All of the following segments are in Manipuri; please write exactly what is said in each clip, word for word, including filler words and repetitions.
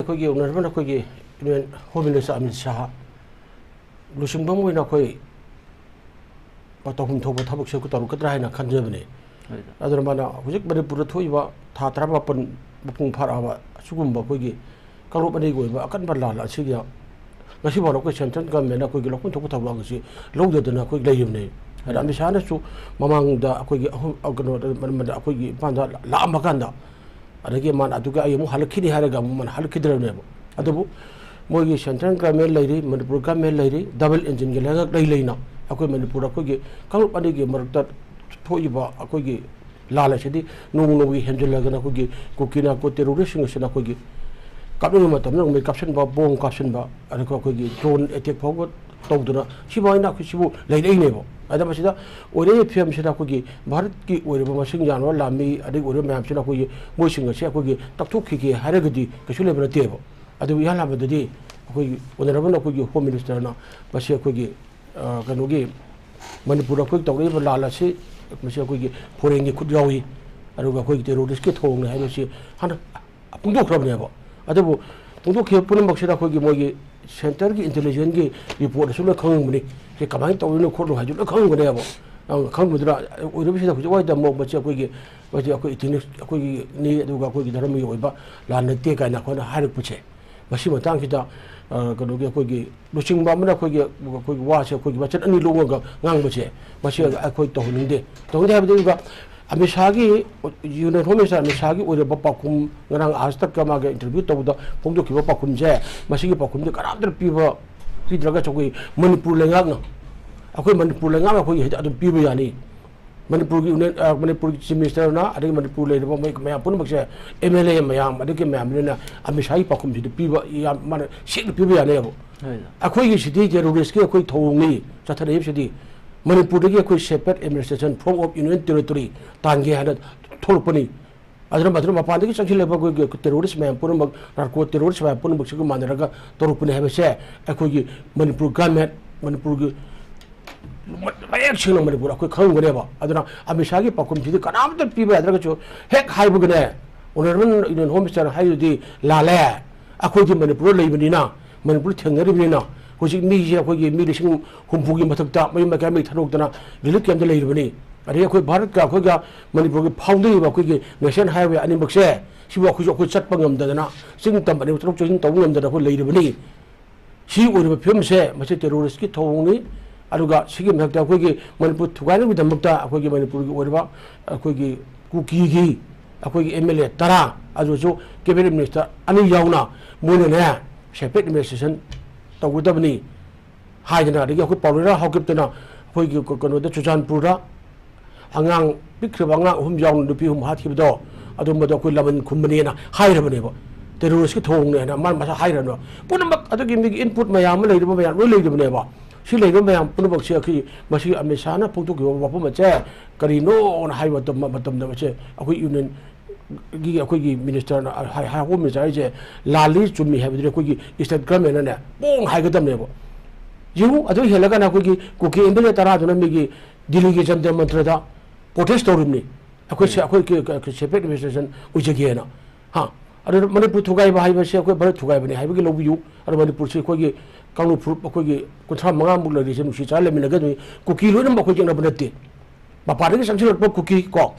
ꯑꯩꯈꯣꯏꯒꯤ ꯑꯣꯅꯔꯦꯕꯜ ꯑꯩꯈꯣꯏꯒꯤ Indian home minister Amit Shah ꯂꯨꯆꯤꯡꯕ ꯑꯃ ꯑꯣꯏꯅ ꯑꯩꯈꯣꯏ ꯇꯧꯐꯝ ꯊꯣꯛꯄ ꯊꯕꯛꯁꯦ ꯑꯩꯈꯣꯏ ꯇꯧꯔꯛꯀꯗ꯭ꯔꯥ ꯍꯥꯏꯅ ꯈꯟꯖꯕꯅꯦ꯫ ꯑꯗꯨꯅ ꯃꯥꯅ ꯍꯧꯖꯤꯛ ꯃꯅꯤꯄꯨꯔꯗ ꯊꯣꯛꯏꯕ ꯊꯥ ꯇꯔꯥꯃꯥꯄꯟ ꯃꯄꯨꯡ ꯐꯥꯔꯛꯑꯕ ꯑꯁꯤꯒꯨꯝꯕ ꯑꯩꯈꯣꯏꯒꯤ ꯀꯥꯡꯂꯨꯞ ꯑꯅꯤꯒꯤ ꯑꯣꯏꯕ ꯑꯀꯟꯕ ꯂꯥꯟ ꯑꯁꯤꯒꯤ ꯉꯁꯤ ꯐꯥꯎꯕ ꯑꯩꯈꯣꯏ ꯁꯦꯟꯇ꯭ꯔꯦꯜ ꯒꯚꯔꯟꯃꯦꯟꯅ ꯑꯩꯈꯣꯏꯒꯤ ꯂꯧꯐꯝ ꯊꯣꯛꯄ ꯊꯧꯗꯥꯡ ꯑꯁꯤ ꯂꯧꯗꯗꯅ ꯑꯩꯈꯣꯏ ꯂꯩꯔꯤꯕꯅꯦ꯫ ꯑꯗ ꯑꯃꯤꯠ ꯁꯥꯍꯅꯁꯨ ꯃꯃꯥꯡꯗ ꯑꯩꯈꯣꯏꯒꯤ ꯑꯍꯨꯝ, ꯑ, ꯀꯩꯅꯣꯗ, ꯃ-, ꯃ-, ꯑꯩꯈꯣꯏꯒꯤ ꯏꯝꯐꯥꯜꯗ ꯂꯥꯛꯑꯝꯕ ꯀꯥꯟꯗ, ꯑꯗꯒꯤ ꯃꯥꯅ ꯑꯗꯨꯒ ꯑꯩ ꯑꯃꯨꯛ ꯍꯜꯂꯛꯈꯤꯅꯤ ꯍꯥꯏꯔꯒ ꯑꯃꯨꯛ ꯃꯥꯅ ꯍꯜꯂꯛꯈꯤꯗ꯭ꯔꯕꯅꯦꯕ꯫ ꯑꯗꯨꯕꯨ ꯃꯣꯏꯒꯤ ꯁꯦꯟꯇ꯭ꯔꯦꯜ ꯒꯚꯔꯟꯃꯦꯟ ꯂꯩꯔꯤ, ꯃꯅꯤꯄꯨꯔ ꯒꯚꯔꯟꯃꯦꯟ ꯂꯩꯔꯤ, ꯗꯕꯜ ꯏꯟꯖꯤꯟꯒꯤ ꯂꯩꯉꯥꯛ ꯂꯩ ꯂꯩꯅ ꯑꯩꯈꯣꯏ ꯃꯅꯤꯄꯨꯔꯗ ꯑꯩꯈꯣꯏꯒꯤ ꯀꯥꯡꯂꯨꯞ ꯑꯅꯤꯒꯤ ꯃꯔꯛꯇ ꯊꯣꯛꯏꯕ ꯑꯩꯈꯣꯏꯒꯤ ꯂꯥꯟ ꯑꯁꯤꯗꯤ ꯅꯣꯡꯃ ꯅꯣꯡꯃꯒꯤ ꯍꯦꯟꯖꯤꯜꯂꯒꯅ ꯑꯩꯈꯣꯏꯒꯤ ꯀꯨꯀꯤ ꯅꯥꯔꯀꯣ ꯇꯦꯔꯣꯔꯤꯁ꯭ꯠꯁꯤꯡ ꯑꯁꯤꯅ ꯑꯩꯈꯣꯏꯒꯤ ꯀꯥꯞꯅꯤꯡꯕ ꯃꯇꯝꯗ ꯅꯣꯡꯃꯩ ꯀꯥꯞꯁꯤꯟꯕ, ꯕꯣꯝ ꯀꯥꯞꯁꯤꯟꯕ, ꯑꯗꯨꯒ ꯑꯩꯈꯣꯏꯒꯤ ꯗ꯭ꯔꯣꯟ ꯑꯦꯇꯦꯛ ꯐꯥꯎꯕ ꯇꯧꯗꯅ ꯁꯤꯐꯥꯎ ꯑꯩꯈꯣꯏ ꯁꯤꯕꯨ ꯂꯩꯔꯛꯏꯅꯦꯕ꯫ ꯑꯗ ꯃꯁꯤꯗ ꯑꯣꯏꯔꯛꯏꯕ ꯐꯤꯕꯝꯁꯤꯗ ꯑꯩꯈꯣꯏꯒꯤ ꯚꯥꯔꯠꯀꯤ ꯑꯣꯏꯔꯤꯕ ꯃꯁꯤꯡ ꯌꯥꯝꯂꯕ ꯂꯥꯟꯃꯤ ꯑꯗꯒꯤ ꯑꯣꯏꯔꯤꯕ ꯃꯌꯥꯝꯁꯤꯅ ꯑꯩꯈꯣꯏꯒꯤ ꯃꯣꯏꯁꯤꯡ ꯑꯁꯤ ꯑꯩꯈꯣꯏꯒꯤ ꯇꯛꯊꯣꯛꯈꯤꯒꯦ ꯍꯥꯏꯔꯒꯗꯤ ꯀꯩꯁꯨ ꯂꯩꯕ ꯅꯠꯇꯦꯕ꯫ ꯑꯗꯨꯕꯨ ꯏꯍꯥꯟ ꯍꯥꯟꯕꯗꯗꯤ ꯑꯩꯈꯣꯏꯒꯤ ꯑꯣꯅꯔꯦꯕꯜ ꯑꯩꯈꯣꯏꯒꯤ ꯍꯣꯝ ꯃꯤꯅꯤꯁꯇꯔꯅ ꯃꯁꯤ ꯑꯩꯈꯣꯏꯒꯤ, ꯑ, ꯀꯩꯅꯣꯒꯤ ꯃꯅꯤꯄꯨꯔꯗ ꯑꯩꯈꯣꯏ ꯇꯧꯔꯛꯏꯕ ꯂꯥꯟ ꯑꯁꯤ ꯃꯁꯤ ꯑꯩꯈꯣꯏꯒꯤ ꯐꯣꯔꯦꯟꯒꯤ ꯈꯨꯠ ꯌꯥꯎꯏ, ꯑꯗꯨꯒ ꯑꯩꯈꯣꯏꯒꯤ ꯇꯦꯔꯣꯔꯤꯁ꯭ꯠꯀꯤ ꯊꯧꯑꯣꯡꯅꯤ ꯍꯥꯏꯕꯁꯤ ꯍꯥꯟꯅ ꯐꯣꯡꯗꯣꯛꯈ꯭ꯔꯕꯅꯦꯕ꯫ ꯑꯗꯨꯕꯨ ꯐꯣꯡꯗꯣꯛꯈꯤꯕ ꯄꯨꯝꯅꯃꯛꯁꯤꯗ ꯑꯩꯈꯣꯏꯒꯤ ꯃꯣꯏꯒꯤ ꯁꯦꯟꯇ꯭ꯔꯦꯜꯒꯤ ꯏꯟꯇꯦꯂꯤꯖꯦꯟꯁꯀꯤ ꯔꯤꯄꯣꯔꯠꯇꯁꯨ ꯂꯣꯏ ꯈꯪꯉꯝꯒꯅꯤ꯫ ꯁꯤ ꯀꯃꯥꯏꯅ ꯇꯧꯔꯤꯅꯣ ꯈꯣꯠꯂꯤꯅꯣ ꯍꯥꯏꯗꯨ ꯂꯣꯏ ꯈꯪꯉꯝꯒꯅꯦꯕ꯫ ꯑ, ꯈꯪꯕꯗꯨꯅ ꯑꯣꯏꯔꯤꯕꯁꯤꯗ ꯍꯧꯖꯤꯛ ꯋꯥꯏꯗ ꯑꯃꯨꯛ ꯃꯁꯤ ꯑꯩꯈꯣꯏꯒꯤ, ꯃꯁꯤ ꯑꯩꯈꯣꯏ ꯏꯊꯤꯅꯤꯛꯁ ꯑꯩꯈꯣꯏꯒꯤꯅꯤ, ꯑꯗꯨꯒ ꯑꯩꯈꯣꯏꯒꯤ ꯙꯔꯃꯒꯤ ꯑꯣꯏꯕ ꯂꯥꯟ ꯅꯠꯇꯦ ꯀꯥꯏꯅ ꯑꯩꯈꯣꯏꯅ ꯍꯥꯏꯔꯛꯄꯁꯦ, ꯃꯁꯤ ꯃꯇꯥꯡꯁꯤꯗ, ꯑ, ꯀꯩꯅꯣꯒꯤ ꯑꯩꯈꯣꯏꯒꯤ ꯂꯨꯆꯤꯡꯕ ꯑꯃꯅ ꯑꯩꯈꯣꯏꯒꯤ, ꯑꯩꯈꯣꯏꯒꯤ ꯋꯥꯁꯦ ꯑꯩꯈꯣꯏꯒꯤ ꯃꯆꯤꯟ ꯑꯅꯤ ꯂꯣꯡꯉꯒ ꯉꯥꯡꯕꯁꯦ, ꯃꯁꯤ ꯑꯩꯈꯣꯏ ꯇꯧꯍꯟꯅꯤꯡꯗꯦ꯫ ꯇꯧꯍꯟꯗꯦ ꯍꯥꯏꯕꯗꯤ ꯑꯗꯨꯒ ꯑꯃꯤꯠ ꯁꯥꯍꯒꯤ, ꯌꯨꯅꯤꯌꯟ ꯍꯣꯝ ꯃꯤꯅꯤꯁꯇꯔ ꯑꯃꯤꯠ ꯁꯥꯍꯒꯤ ꯑꯣꯏꯔꯕ ꯄꯥꯎꯈꯨꯝ, ꯉꯔꯥꯡ ꯑꯥꯖ ꯇꯛꯀ ꯃꯥꯒꯤ ꯏꯟꯇꯔꯚ꯭ꯌꯨ ꯇꯧꯕꯗ ꯐꯣꯡꯗꯣꯛꯈꯤꯕ ꯄꯥꯎꯈꯨꯝꯁꯦ, ꯃꯁꯤꯒꯤ ꯄꯥꯎꯈꯨꯝꯁꯦ ꯀꯅꯥꯝꯇꯅ ꯄꯤꯕ, ꯄꯤꯗ꯭ꯔꯒꯁꯨ ꯑꯩꯈꯣꯏ ꯃꯅꯤꯄꯨꯔ ꯂꯩꯉꯥꯛꯅ, ꯑꯩꯈꯣꯏ ꯃꯅꯤꯄꯨꯔ ꯂꯩꯉꯥꯛꯅ ꯑꯩꯈꯣꯏꯒꯤ ꯍꯦꯛꯇ ꯑꯗꯨꯝ ꯄꯤꯕ ꯌꯥꯅꯤ꯫ ꯃꯅꯤꯄꯨꯔꯒꯤ ꯌꯨꯅꯤꯌꯟ, ꯑ, ꯃꯅꯤꯄꯨꯔꯒꯤ ꯆꯤꯐ ꯃꯤꯅꯤꯁꯇꯔꯅ, ꯑꯗꯒꯤ ꯃꯅꯤꯄꯨꯔ ꯂꯩꯔꯤꯕ ꯃꯣꯏ ꯃꯌꯥꯝ ꯄꯨꯝꯅꯃꯛꯁꯦ, ꯑꯦꯝ ꯑꯦꯜ ꯑꯦ ꯃꯌꯥꯝ, ꯑꯗꯒꯤ ꯃꯌꯥꯝꯁꯤꯅ ꯑꯃꯤꯠ ꯁꯥꯍꯒꯤ ꯄꯥꯎꯈꯨꯝꯁꯤꯗꯤ ꯄꯤꯕ ꯌꯥꯝ, ꯃꯥꯅ ꯁꯦꯡꯅ ꯄꯤꯕ ꯌꯥꯅꯦꯕ꯫ ꯍꯣꯏ꯫ ꯑꯩꯈꯣꯏꯒꯤ ꯁꯤꯗꯤ ꯇꯦꯔꯣꯔꯤꯁ꯭ꯠꯀꯤ ꯑꯩꯈꯣꯏ ꯊꯧꯑꯣꯡꯅꯤ ꯆꯠꯊꯔꯛꯏꯕꯁꯤꯗꯤ꯫ ꯃꯅꯤꯄꯨꯔꯗꯒꯤ ꯑꯩꯈꯣꯏ separate administration form of union territory ꯇꯥꯟꯒꯦ ꯍꯥꯏꯅ ꯊꯣꯛꯂꯛꯄꯅꯤ꯫ ꯑꯗꯨꯅ ꯃꯗꯨꯅ ꯃꯄꯥꯟꯗꯒꯤ ꯆꯪꯁꯤꯜꯂꯛꯄ ꯑꯩꯈꯣꯏꯒꯤ ꯇꯦꯔꯣꯔꯤꯁ꯭ꯠ ꯃꯌꯥꯝ ꯄꯨꯝꯅꯃꯛ, ꯅꯥꯔꯀꯣ ꯇꯦꯔꯣꯔꯤꯁ꯭ꯠ ꯃꯌꯥꯝ ꯄꯨꯝꯅꯃꯛꯁꯤꯒ ꯃꯥꯟꯅꯔꯒ ꯇꯧꯔꯛꯄꯅꯤ ꯍꯥꯏꯕꯁꯦ ꯑꯩꯈꯣꯏꯒꯤ ꯃꯅꯤꯄꯨꯔ ꯒꯚꯔꯟꯃꯦꯟꯠ, ꯃꯅꯤꯄꯨꯔꯒꯤ ꯃꯌꯦꯛ ꯁꯦꯡꯅ ꯃꯅꯤꯄꯨꯔ ꯑꯩꯈꯣꯏ ꯈꯪꯒꯅꯦꯕ꯫ ꯑꯗꯨꯅ ꯑꯃꯤꯠ ꯁꯥꯍꯒꯤ ꯄꯥꯎꯈꯨꯝꯁꯤꯗꯤ ꯀꯅꯥꯝꯇ ꯄꯤꯕ ꯌꯥꯗ꯭ꯔꯒꯁꯨ ꯍꯦꯛ ꯍꯥꯏꯕꯒꯅꯦ, ꯑꯣꯅꯔꯦꯕꯜ ꯌꯨꯅꯤꯌꯟ ꯍꯣꯝ ꯃꯤꯅꯤꯁꯇꯔ ꯍꯥꯏꯗꯨꯗꯤ ꯂꯥꯜꯂꯦ, ꯑꯩꯈꯣꯏꯗꯤ ꯃꯅꯤꯄꯨꯔꯗ ꯂꯩꯕꯅꯤꯅ, ꯃꯅꯤꯄꯨꯔ ꯊꯦꯡꯅꯔꯤꯕꯅꯤꯅ, ꯍꯧꯖꯤꯛ ꯃꯤꯁꯦ ꯑꯩꯈꯣꯏꯒꯤ ꯃꯤ ꯂꯤꯁꯤꯡ ꯍꯨꯝꯐꯨꯒꯤ ꯃꯊꯛꯇ ꯃꯌꯨꯝ ꯃꯀꯩ ꯊꯥꯗꯣꯛꯇꯅ ꯔꯤꯂꯤꯐ ꯀꯦꯝꯞꯇ ꯂꯩꯔꯤꯕꯅꯤ꯫ ꯑꯗꯒꯤ ꯑꯩꯈꯣꯏ ꯚꯥꯔꯠꯀ ꯑꯩꯈꯣꯏꯒ ꯃꯅꯤꯄꯨꯔꯒꯤ ꯐꯥꯎꯅꯔꯤꯕ ꯑꯩꯈꯣꯏꯒꯤ ꯅꯦꯁꯅꯦꯜ ꯍꯥꯏꯋꯦ ꯑꯅꯤꯃꯛꯁꯦ, ꯁꯤꯕꯨ ꯑꯩꯈꯣꯏꯁꯨ ꯑꯩꯈꯣꯏ ꯆꯠꯄ ꯉꯝꯗꯗꯅ, ꯆꯤꯡ ꯇꯝ ꯑꯅꯤꯃꯛ ꯆꯠꯊꯣꯛ ꯆꯠꯁꯤꯟ ꯇꯧꯕ ꯉꯝꯗꯅ ꯑꯩꯈꯣꯏ ꯂꯩꯔꯤꯕꯅꯤ꯫ ꯁꯤ ꯑꯣꯏꯔꯤꯕ ꯐꯤꯕꯝꯁꯦ, ꯃꯁꯤ ꯇꯦꯔꯣꯔꯤꯁꯀꯤ ꯊꯧꯑꯣꯡꯅꯤ꯫ ꯑꯗꯨꯒ ꯁꯤꯒꯤ ꯃꯊꯛꯇ ꯑꯩꯈꯣꯏꯒꯤ ꯃꯅꯤꯄꯨꯔ ꯊꯨꯒꯥꯏꯅꯕꯒꯤꯗꯃꯛꯇ ꯑꯩꯈꯣꯏꯒꯤ ꯃꯅꯤꯄꯨꯔꯒꯤ ꯑꯣꯏꯔꯤꯕ ꯑꯩꯈꯣꯏꯒꯤ ꯀꯨꯀꯤꯒꯤ ꯑꯩꯈꯣꯏꯒꯤ ꯑꯦꯝ ꯑꯦꯜ ꯑꯦ ꯇꯔꯥ ꯑꯗꯨꯁꯨ ꯀꯦꯕꯤꯅꯦꯠ ꯃꯤꯅꯤꯁꯇꯔ ꯑꯅꯤ ꯌꯥꯎꯅ ꯃꯣꯏꯅꯅꯦ ꯁꯦꯄꯔꯦꯠ ꯏꯟꯚꯦꯁꯇꯤꯒꯦꯁꯟ ꯇꯧꯒꯗꯕꯅꯤ ꯍꯥꯏꯗꯅ, ꯑꯗꯒꯤ ꯑꯩꯈꯣꯏ ꯄꯥꯎꯂꯣꯏꯔꯥ ꯍꯥꯎꯀꯤꯞꯇꯅ ꯑꯩꯈꯣꯏꯒꯤ ꯀ-, ꯀꯩꯅꯣꯗ ꯆꯨꯔꯆꯥꯟꯄꯨꯔꯗ ꯑꯉꯥꯡ ꯄꯤꯛꯈ꯭ꯔꯕ ꯑꯉꯥꯡ ꯑꯍꯨꯝ ꯌꯥꯎꯅ ꯅꯨꯄꯤ ꯑꯍꯨꯝ ꯍꯥꯠꯈꯤꯕꯗꯣ, ꯑꯗꯨꯝꯕꯗꯣ ꯑꯩꯈꯣꯏ ꯂꯃꯟ ꯈꯨꯝꯕꯅꯦꯅ ꯍꯥꯏꯔꯕꯅꯦꯕ꯫ ꯇꯦꯔꯣꯔꯤꯁꯀꯤ ꯊꯧꯑꯣꯡꯅꯦꯅ ꯃꯥ ꯃꯁꯥ ꯍꯥꯏꯔꯕꯅꯦꯕ꯫ ꯄꯨꯝꯅꯃꯛ ꯑꯗꯨꯒꯤ ꯃꯤꯒꯤ ꯏꯟꯄꯨꯠ ꯃꯌꯥꯝ ꯑꯃ ꯂꯩꯔꯤꯕ ꯃꯌꯥꯝ ꯂꯣꯏ ꯂꯩꯔꯤꯕꯅꯦꯕ꯫ ꯁꯤ ꯂꯩꯔꯤꯕ ꯃꯌꯥꯝ ꯄꯨꯝꯅꯃꯛꯁꯦ ꯑꯩꯈꯣꯏ ꯃꯁꯤ ꯑꯃꯤꯠ ꯁꯥꯍꯅ ꯐꯣꯡꯗꯣꯛꯈꯤꯕ ꯋꯥꯐꯝ ꯑꯁꯦ ꯀꯔꯤꯅꯣꯅ ꯍꯥꯏꯕ ꯃꯇꯝ, ꯃꯇꯝꯗ ꯃꯁꯦ ꯑꯩꯈꯣꯏ ꯌꯨꯅꯤꯌꯟꯒꯤ ꯑꯩꯈꯣꯏꯒꯤ ꯃꯤꯅꯤꯁꯇꯔꯅ ꯍꯥꯏ-, ꯍꯥꯏ-, ꯍꯣꯝ ꯃꯤꯅꯤꯁꯇꯔ ꯍꯥꯏꯁꯦ ꯂꯥꯜꯂꯤ ꯆꯨꯝꯃꯤ ꯍꯥꯏꯕꯗꯨꯗꯤ ꯑꯩꯈꯣꯏꯒꯤ ꯏꯁꯇꯦꯠ ꯒꯚꯔꯟꯃꯦꯟꯅꯅꯦ ꯄꯣꯡ ꯍꯥꯏꯒꯗꯕꯅꯦꯕ꯫ ꯌꯦꯡꯉꯨ, ꯑꯗꯨ ꯍꯦꯜꯂꯒꯅ ꯑꯩꯈꯣꯏꯒꯤ ꯀꯨꯀꯤ ꯑꯦꯝ ꯑꯦꯜ ꯑꯦ ꯇꯔꯥꯗꯨꯅ ꯃꯤꯒꯤ ꯗꯤꯜꯂꯤꯒꯤ ꯖꯟꯇꯔ ꯃꯟꯇꯔꯗ ꯄ꯭ꯔꯣꯇꯦꯁ ꯇꯧꯔꯤꯕꯅꯤ꯫ ꯑꯩꯈꯣꯏ ꯁꯦ-, ꯑꯩꯈꯣꯏ ꯀ-, ꯀ-, ꯀ-, ꯁꯦꯄꯔꯦꯠ ꯑꯦꯗꯃꯤꯅꯤꯁꯇ꯭ꯔꯦꯁꯟ ꯑꯣꯏꯖꯒꯦꯅ꯫ ꯍꯥ? ꯑꯗꯨꯅ ꯃꯅꯤꯄꯨꯔ ꯊꯨꯒꯥꯏꯕ ꯍꯥꯏꯕꯁꯦ ꯑꯩꯈꯣꯏ ꯚꯥꯔꯠ ꯊꯨꯒꯥꯏꯕꯅꯤ ꯍꯥꯏꯕꯒꯤ ꯂꯧꯕꯤꯌꯨ꯫ ꯑꯗꯣ ꯃꯅꯤꯄꯨꯔꯁꯤ ꯑꯩꯈꯣꯏꯒꯤ ꯀꯥꯡꯂꯨꯞ ꯐꯨꯔꯨꯞ ꯑꯩꯈꯣꯏꯒꯤ ꯀꯨꯟꯊ꯭ꯔꯥ ꯃꯉꯥꯃꯨꯛ ꯂꯩꯔꯤꯁꯦ ꯅꯨꯡꯁꯤ ꯆꯥꯟꯅ ꯂꯩꯃꯤꯟꯅꯒꯗꯣꯏꯅꯤ꯫ ꯀꯨꯀꯤ ꯂꯣꯏꯅꯃꯛ ꯑꯩꯈꯣꯏ ꯌꯦꯛꯅꯕ ꯅꯠꯇꯦ꯫ ꯃꯄꯥꯟꯗꯒꯤ ꯆꯪꯁꯤꯜꯂꯛꯄ ꯀꯨꯀꯤ ꯀꯣ,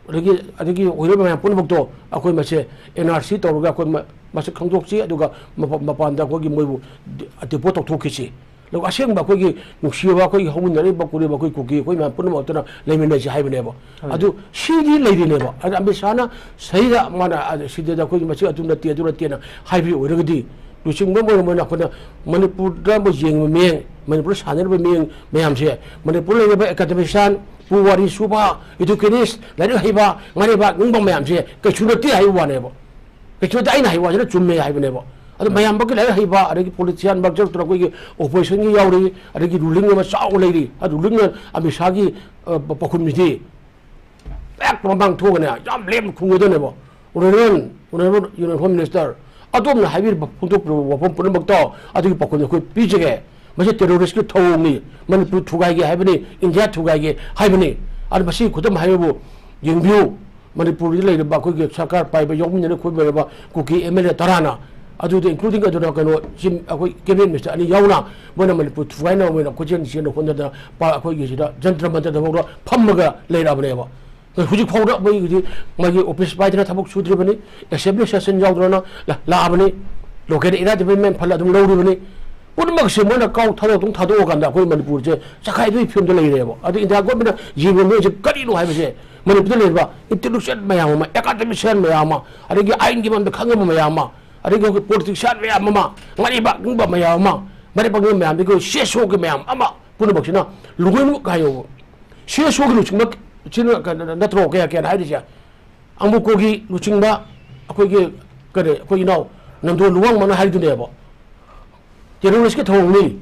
ꯑꯗꯒꯤ, ꯑꯗꯒꯤ ꯑꯣꯏꯔꯤꯕ ꯃꯌꯥꯝ ꯄꯨꯝꯅꯃꯛꯇꯣ ꯑꯩꯈꯣꯏ ꯃꯁꯦ ꯑꯦꯟ ꯑꯥꯔ ꯁꯤ ꯇꯧꯔꯒ ꯑꯩꯈꯣꯏ ꯃ-, ꯃꯁꯛ ꯈꯪꯗꯣꯛꯁꯤ, ꯑꯗꯨꯒ ꯃꯄ-, ꯃꯄꯥꯟꯗ ꯑꯩꯈꯣꯏꯒꯤ ꯃꯣꯏꯕꯨ ꯗꯤ-, ꯗꯤꯄꯣꯔꯠ ꯇꯧꯊꯣꯛꯈꯤꯁꯤ꯫ ꯑꯗꯨꯒ ꯑꯁꯦꯡꯕ ꯑꯩꯈꯣꯏꯒꯤ ꯅꯨꯡꯁꯤꯕ ꯑꯩꯈꯣꯏꯒꯤ ꯍꯧꯃꯤꯟꯅꯔꯤꯕ ꯀꯨꯔꯤꯕ ꯑꯩꯈꯣꯏ ꯀꯨꯀꯤ ꯑꯩꯈꯣꯏ ꯃꯌꯥꯝ ꯄꯨꯝꯅꯃꯛꯇꯨꯅ ꯂꯩꯃꯤꯟꯅꯁꯤ ꯍꯥꯏꯕꯅꯦꯕ꯫ ꯍꯣꯏ꯫ ꯑꯗꯨ ꯁꯤꯗꯤ ꯂꯩꯔꯤꯅꯦꯕ꯫ ꯑꯗ ꯑꯃꯤꯠ ꯁꯥꯍꯅ ꯁꯤꯗ ꯃꯥꯅ, ꯑ, ꯁꯤꯗ ꯑꯩꯈꯣꯏꯒꯤ ꯃꯁꯤ ꯑꯗꯨ ꯅꯠꯇꯦ, ꯑꯗꯨ ꯅꯠꯇꯦꯅ ꯍꯥꯏꯕꯒꯤ ꯑꯣꯏꯔꯒꯗꯤ, ꯂꯨꯆꯤꯡꯕ ꯑꯃ ꯑꯣꯏꯅ ꯑꯩꯈꯣꯏꯅ ꯃꯅꯤꯄꯨꯔꯗ ꯑꯃ ꯌꯦꯡꯉꯤꯕ ꯃꯤꯠꯌꯦꯡ, ꯃꯅꯤꯄꯨꯔꯗ ꯁꯥꯟꯅꯔꯤꯕ ꯃꯤꯠꯌꯦꯡ ꯃꯌꯥꯝꯁꯦ, ꯃꯅꯤꯄꯨꯔꯗ ꯂꯩꯔꯤꯕ ꯑꯦꯀꯥꯗꯦꯃꯤꯁꯤꯌꯥꯟ, ꯄꯨꯋꯥꯔꯤ ꯁꯨꯕ, ꯏꯗꯨꯀꯦꯅꯤꯁ, ꯂꯥꯏꯔꯤꯛ ꯍꯩꯕ, ꯉꯥꯅꯦꯕ ꯉꯨꯡꯕ ꯃꯌꯥꯝꯁꯦ ꯀꯩꯁꯨ ꯅꯠꯇꯦ ꯍꯥꯏꯕ ꯋꯥꯅꯦꯕ꯫ ꯀꯩꯁꯨ ꯅꯠꯇꯦ, ꯑꯩꯅ ꯍꯥꯏꯕ ꯋꯥꯁꯤꯅ ꯆꯨꯝꯃꯦ ꯍꯥꯏꯕꯅꯦꯕ꯫ ꯑꯗꯣ ꯃꯌꯥꯝꯃꯛꯀꯤ ꯂꯥꯏꯔꯤꯛ ꯍꯩꯕ, ꯑꯗꯒꯤ ꯄꯣꯂꯤꯇꯤꯁꯤꯌꯥꯟ ꯃꯔꯛꯇ ꯑꯩꯈꯣꯏꯒꯤ ꯑꯣꯄꯣꯖꯤꯁꯟꯒꯤ ꯌꯥꯎꯔꯤ, ꯑꯗꯒꯤ ꯔꯨꯂꯤꯡ ꯑꯃ ꯆꯥꯎꯅ ꯂꯩꯔꯤ꯫ ꯑꯗꯨ ꯔꯨꯂꯤꯡꯅ ꯑꯃꯤꯠ ꯁꯥꯍꯒꯤ, ꯑ, ꯄ-, ꯄꯥꯎꯈꯨꯝꯁꯤꯗꯤ ꯍꯦꯛ ꯃꯃꯥꯡ ꯊꯣꯛꯑꯒꯅꯦ ꯌꯥꯝ ꯂꯦꯝꯅ ꯈꯨꯝꯒꯗꯕꯅꯦꯕ꯫ Honourable, honourable union home minister, ꯑꯗꯣꯝꯅ ꯍꯥꯏꯕꯤꯔꯤꯕ ꯐꯣꯡꯗꯣꯛꯄꯤꯔꯤꯕ ꯋꯥꯐꯝ ꯄꯨꯝꯅꯃꯛꯇꯣ ꯑꯗꯨꯒꯤ ꯄꯥꯎꯈꯨꯝꯗꯤ ꯑꯩꯈꯣꯏ ꯄꯤꯖꯒꯦ꯫ ꯃꯁꯤ ꯇꯦꯔꯣꯔꯤꯁꯀꯤ ꯊꯧꯑꯣꯡꯅꯤ, ꯃꯅꯤꯄꯨꯔ ꯊꯨꯒꯥꯏꯒꯦ ꯍꯥꯏꯕꯅꯤ, ꯏꯟꯗꯤꯌꯥ ꯊꯨꯒꯥꯏꯒꯦ ꯍꯥꯏꯕꯅꯤ꯫ ꯑꯗꯨ ꯃꯁꯤ ꯈꯨꯗꯝ ꯍꯥꯏꯕꯕꯨ ꯌꯦꯡꯕꯤꯌꯨ, ꯃꯅꯤꯄꯨꯔꯗ ꯂꯩꯔꯤꯕ ꯑꯩꯈꯣꯏꯒꯤ ꯁꯔꯀꯥꯔ ꯄꯥꯏꯕ ꯌꯥꯎꯃꯤꯟꯅꯔ ꯈꯣꯠꯃꯤꯟꯅꯔꯕ ꯀꯨꯀꯤ ꯑꯦꯝ ꯑꯦꯜ ꯑꯦ ꯇꯔꯥꯅ ꯑꯗꯨꯗ including ꯑꯗꯨꯅ ꯀꯩꯅꯣ ꯆꯤꯞ, ꯑꯩꯈꯣꯏ cabinet minister ꯑꯅꯤ ꯌꯥꯎꯅ ꯃꯣꯏꯅ ꯃꯅꯤꯄꯨꯔ ꯊꯨꯒꯥꯏꯅꯕ ꯑꯣꯏꯅ ꯀꯣꯏꯆꯦꯟ ꯆꯦꯟꯅ ꯍꯣꯠꯅꯗꯅ ꯄ-, ꯑꯩꯈꯣꯏꯒꯤ ꯁꯤꯗ ꯖꯟꯇ꯭ꯔ ꯃꯟꯇ꯭ꯔꯗ ꯐꯥꯎꯗ ꯐꯝꯃꯒ ꯂꯩꯔꯛꯑꯕꯅꯦꯕ꯫ ꯍꯧꯖꯤꯛ ꯐꯥꯎꯗ ꯃꯣꯏꯒꯤꯗꯤ ꯃꯥꯒꯤ office ꯄꯥꯏꯗꯅ ꯊꯕꯛ ꯁꯨꯗ꯭ꯔꯤꯕꯅꯤ, assembly session ꯌꯥꯎꯗ꯭ꯔꯅ ꯂꯥ-, ꯂꯥꯛꯑꯕꯅꯤ, local area development fund ꯑꯗꯨꯝ ꯂꯧꯔꯤꯕꯅꯤ꯫ ꯄꯨꯝꯅꯃꯛꯁꯦ ꯃꯣꯏꯅ ꯀꯥꯎ ꯊꯥꯗꯣꯛ ꯑꯗꯨꯝ ꯊꯥꯗꯣꯛꯑꯀꯥꯟꯗ ꯑꯩꯈꯣꯏ ꯃꯅꯤꯄꯨꯔꯁꯦ ꯆꯈꯥꯏꯕꯒꯤ ꯐꯤꯕꯝꯗ ꯂꯩꯔꯦꯕ꯫ ꯑꯗꯨ India government ꯅ ꯌꯦꯡꯕ ꯃꯣꯏꯁꯦ ꯀꯔꯤꯅꯣ ꯍꯥꯏꯕꯁꯦ, ꯃꯅꯤꯄꯨꯔꯗ ꯂꯩꯔꯤꯕ intellectual ꯃꯌꯥꯝ ꯑꯃ, academician ꯃꯌꯥꯝ ꯑꯃ, ꯑꯗꯒꯤ ꯑꯥꯏꯟꯒꯤ ꯃꯔꯝꯗ ꯈꯪꯉꯕ ꯃꯌꯥꯝ ꯑꯃ, ꯑꯗꯒꯤ ꯑꯩꯈꯣꯏ politician ꯃꯌꯥꯝ ꯑꯃ, ꯃꯔꯩꯕꯥꯛ ꯅꯤꯡꯕ ꯃꯌꯥꯝ ꯑꯃ, ꯃꯔꯩꯕꯥꯛ ꯅꯤꯡꯕ ꯃꯌꯥꯝꯗꯒꯤ ꯑꯩꯈꯣꯏ CSO ꯒꯤ ꯃꯌꯥꯝ ꯑꯃ ꯄꯨꯝꯅꯃꯛꯁꯤꯅ ꯂꯣꯏꯅꯃꯛ ꯍꯥꯏꯌꯣꯕ꯫ CSO ꯒꯤ ꯂꯨꯆꯤꯡꯕ ꯁꯤꯅ ꯀꯩꯅꯣ ꯅꯠꯇ꯭ꯔꯣ ꯀꯌꯥ ꯀꯌꯥꯅ ꯍꯥꯏꯔꯤꯁꯦ? ꯑꯃꯨꯀꯣꯒꯤ ꯂꯨꯆꯤꯡꯕ ꯑꯩꯈꯣꯏꯒꯤ, ꯀꯔꯤ, ꯑꯩꯈꯣꯏ ꯏꯅꯥꯎ ꯅꯟꯗꯣ ꯂꯨꯋꯥꯡꯃꯅ ꯍꯥꯏꯗꯨꯅꯦꯕ, terrorist ꯀꯤ ꯊꯧꯔꯝꯅꯤ,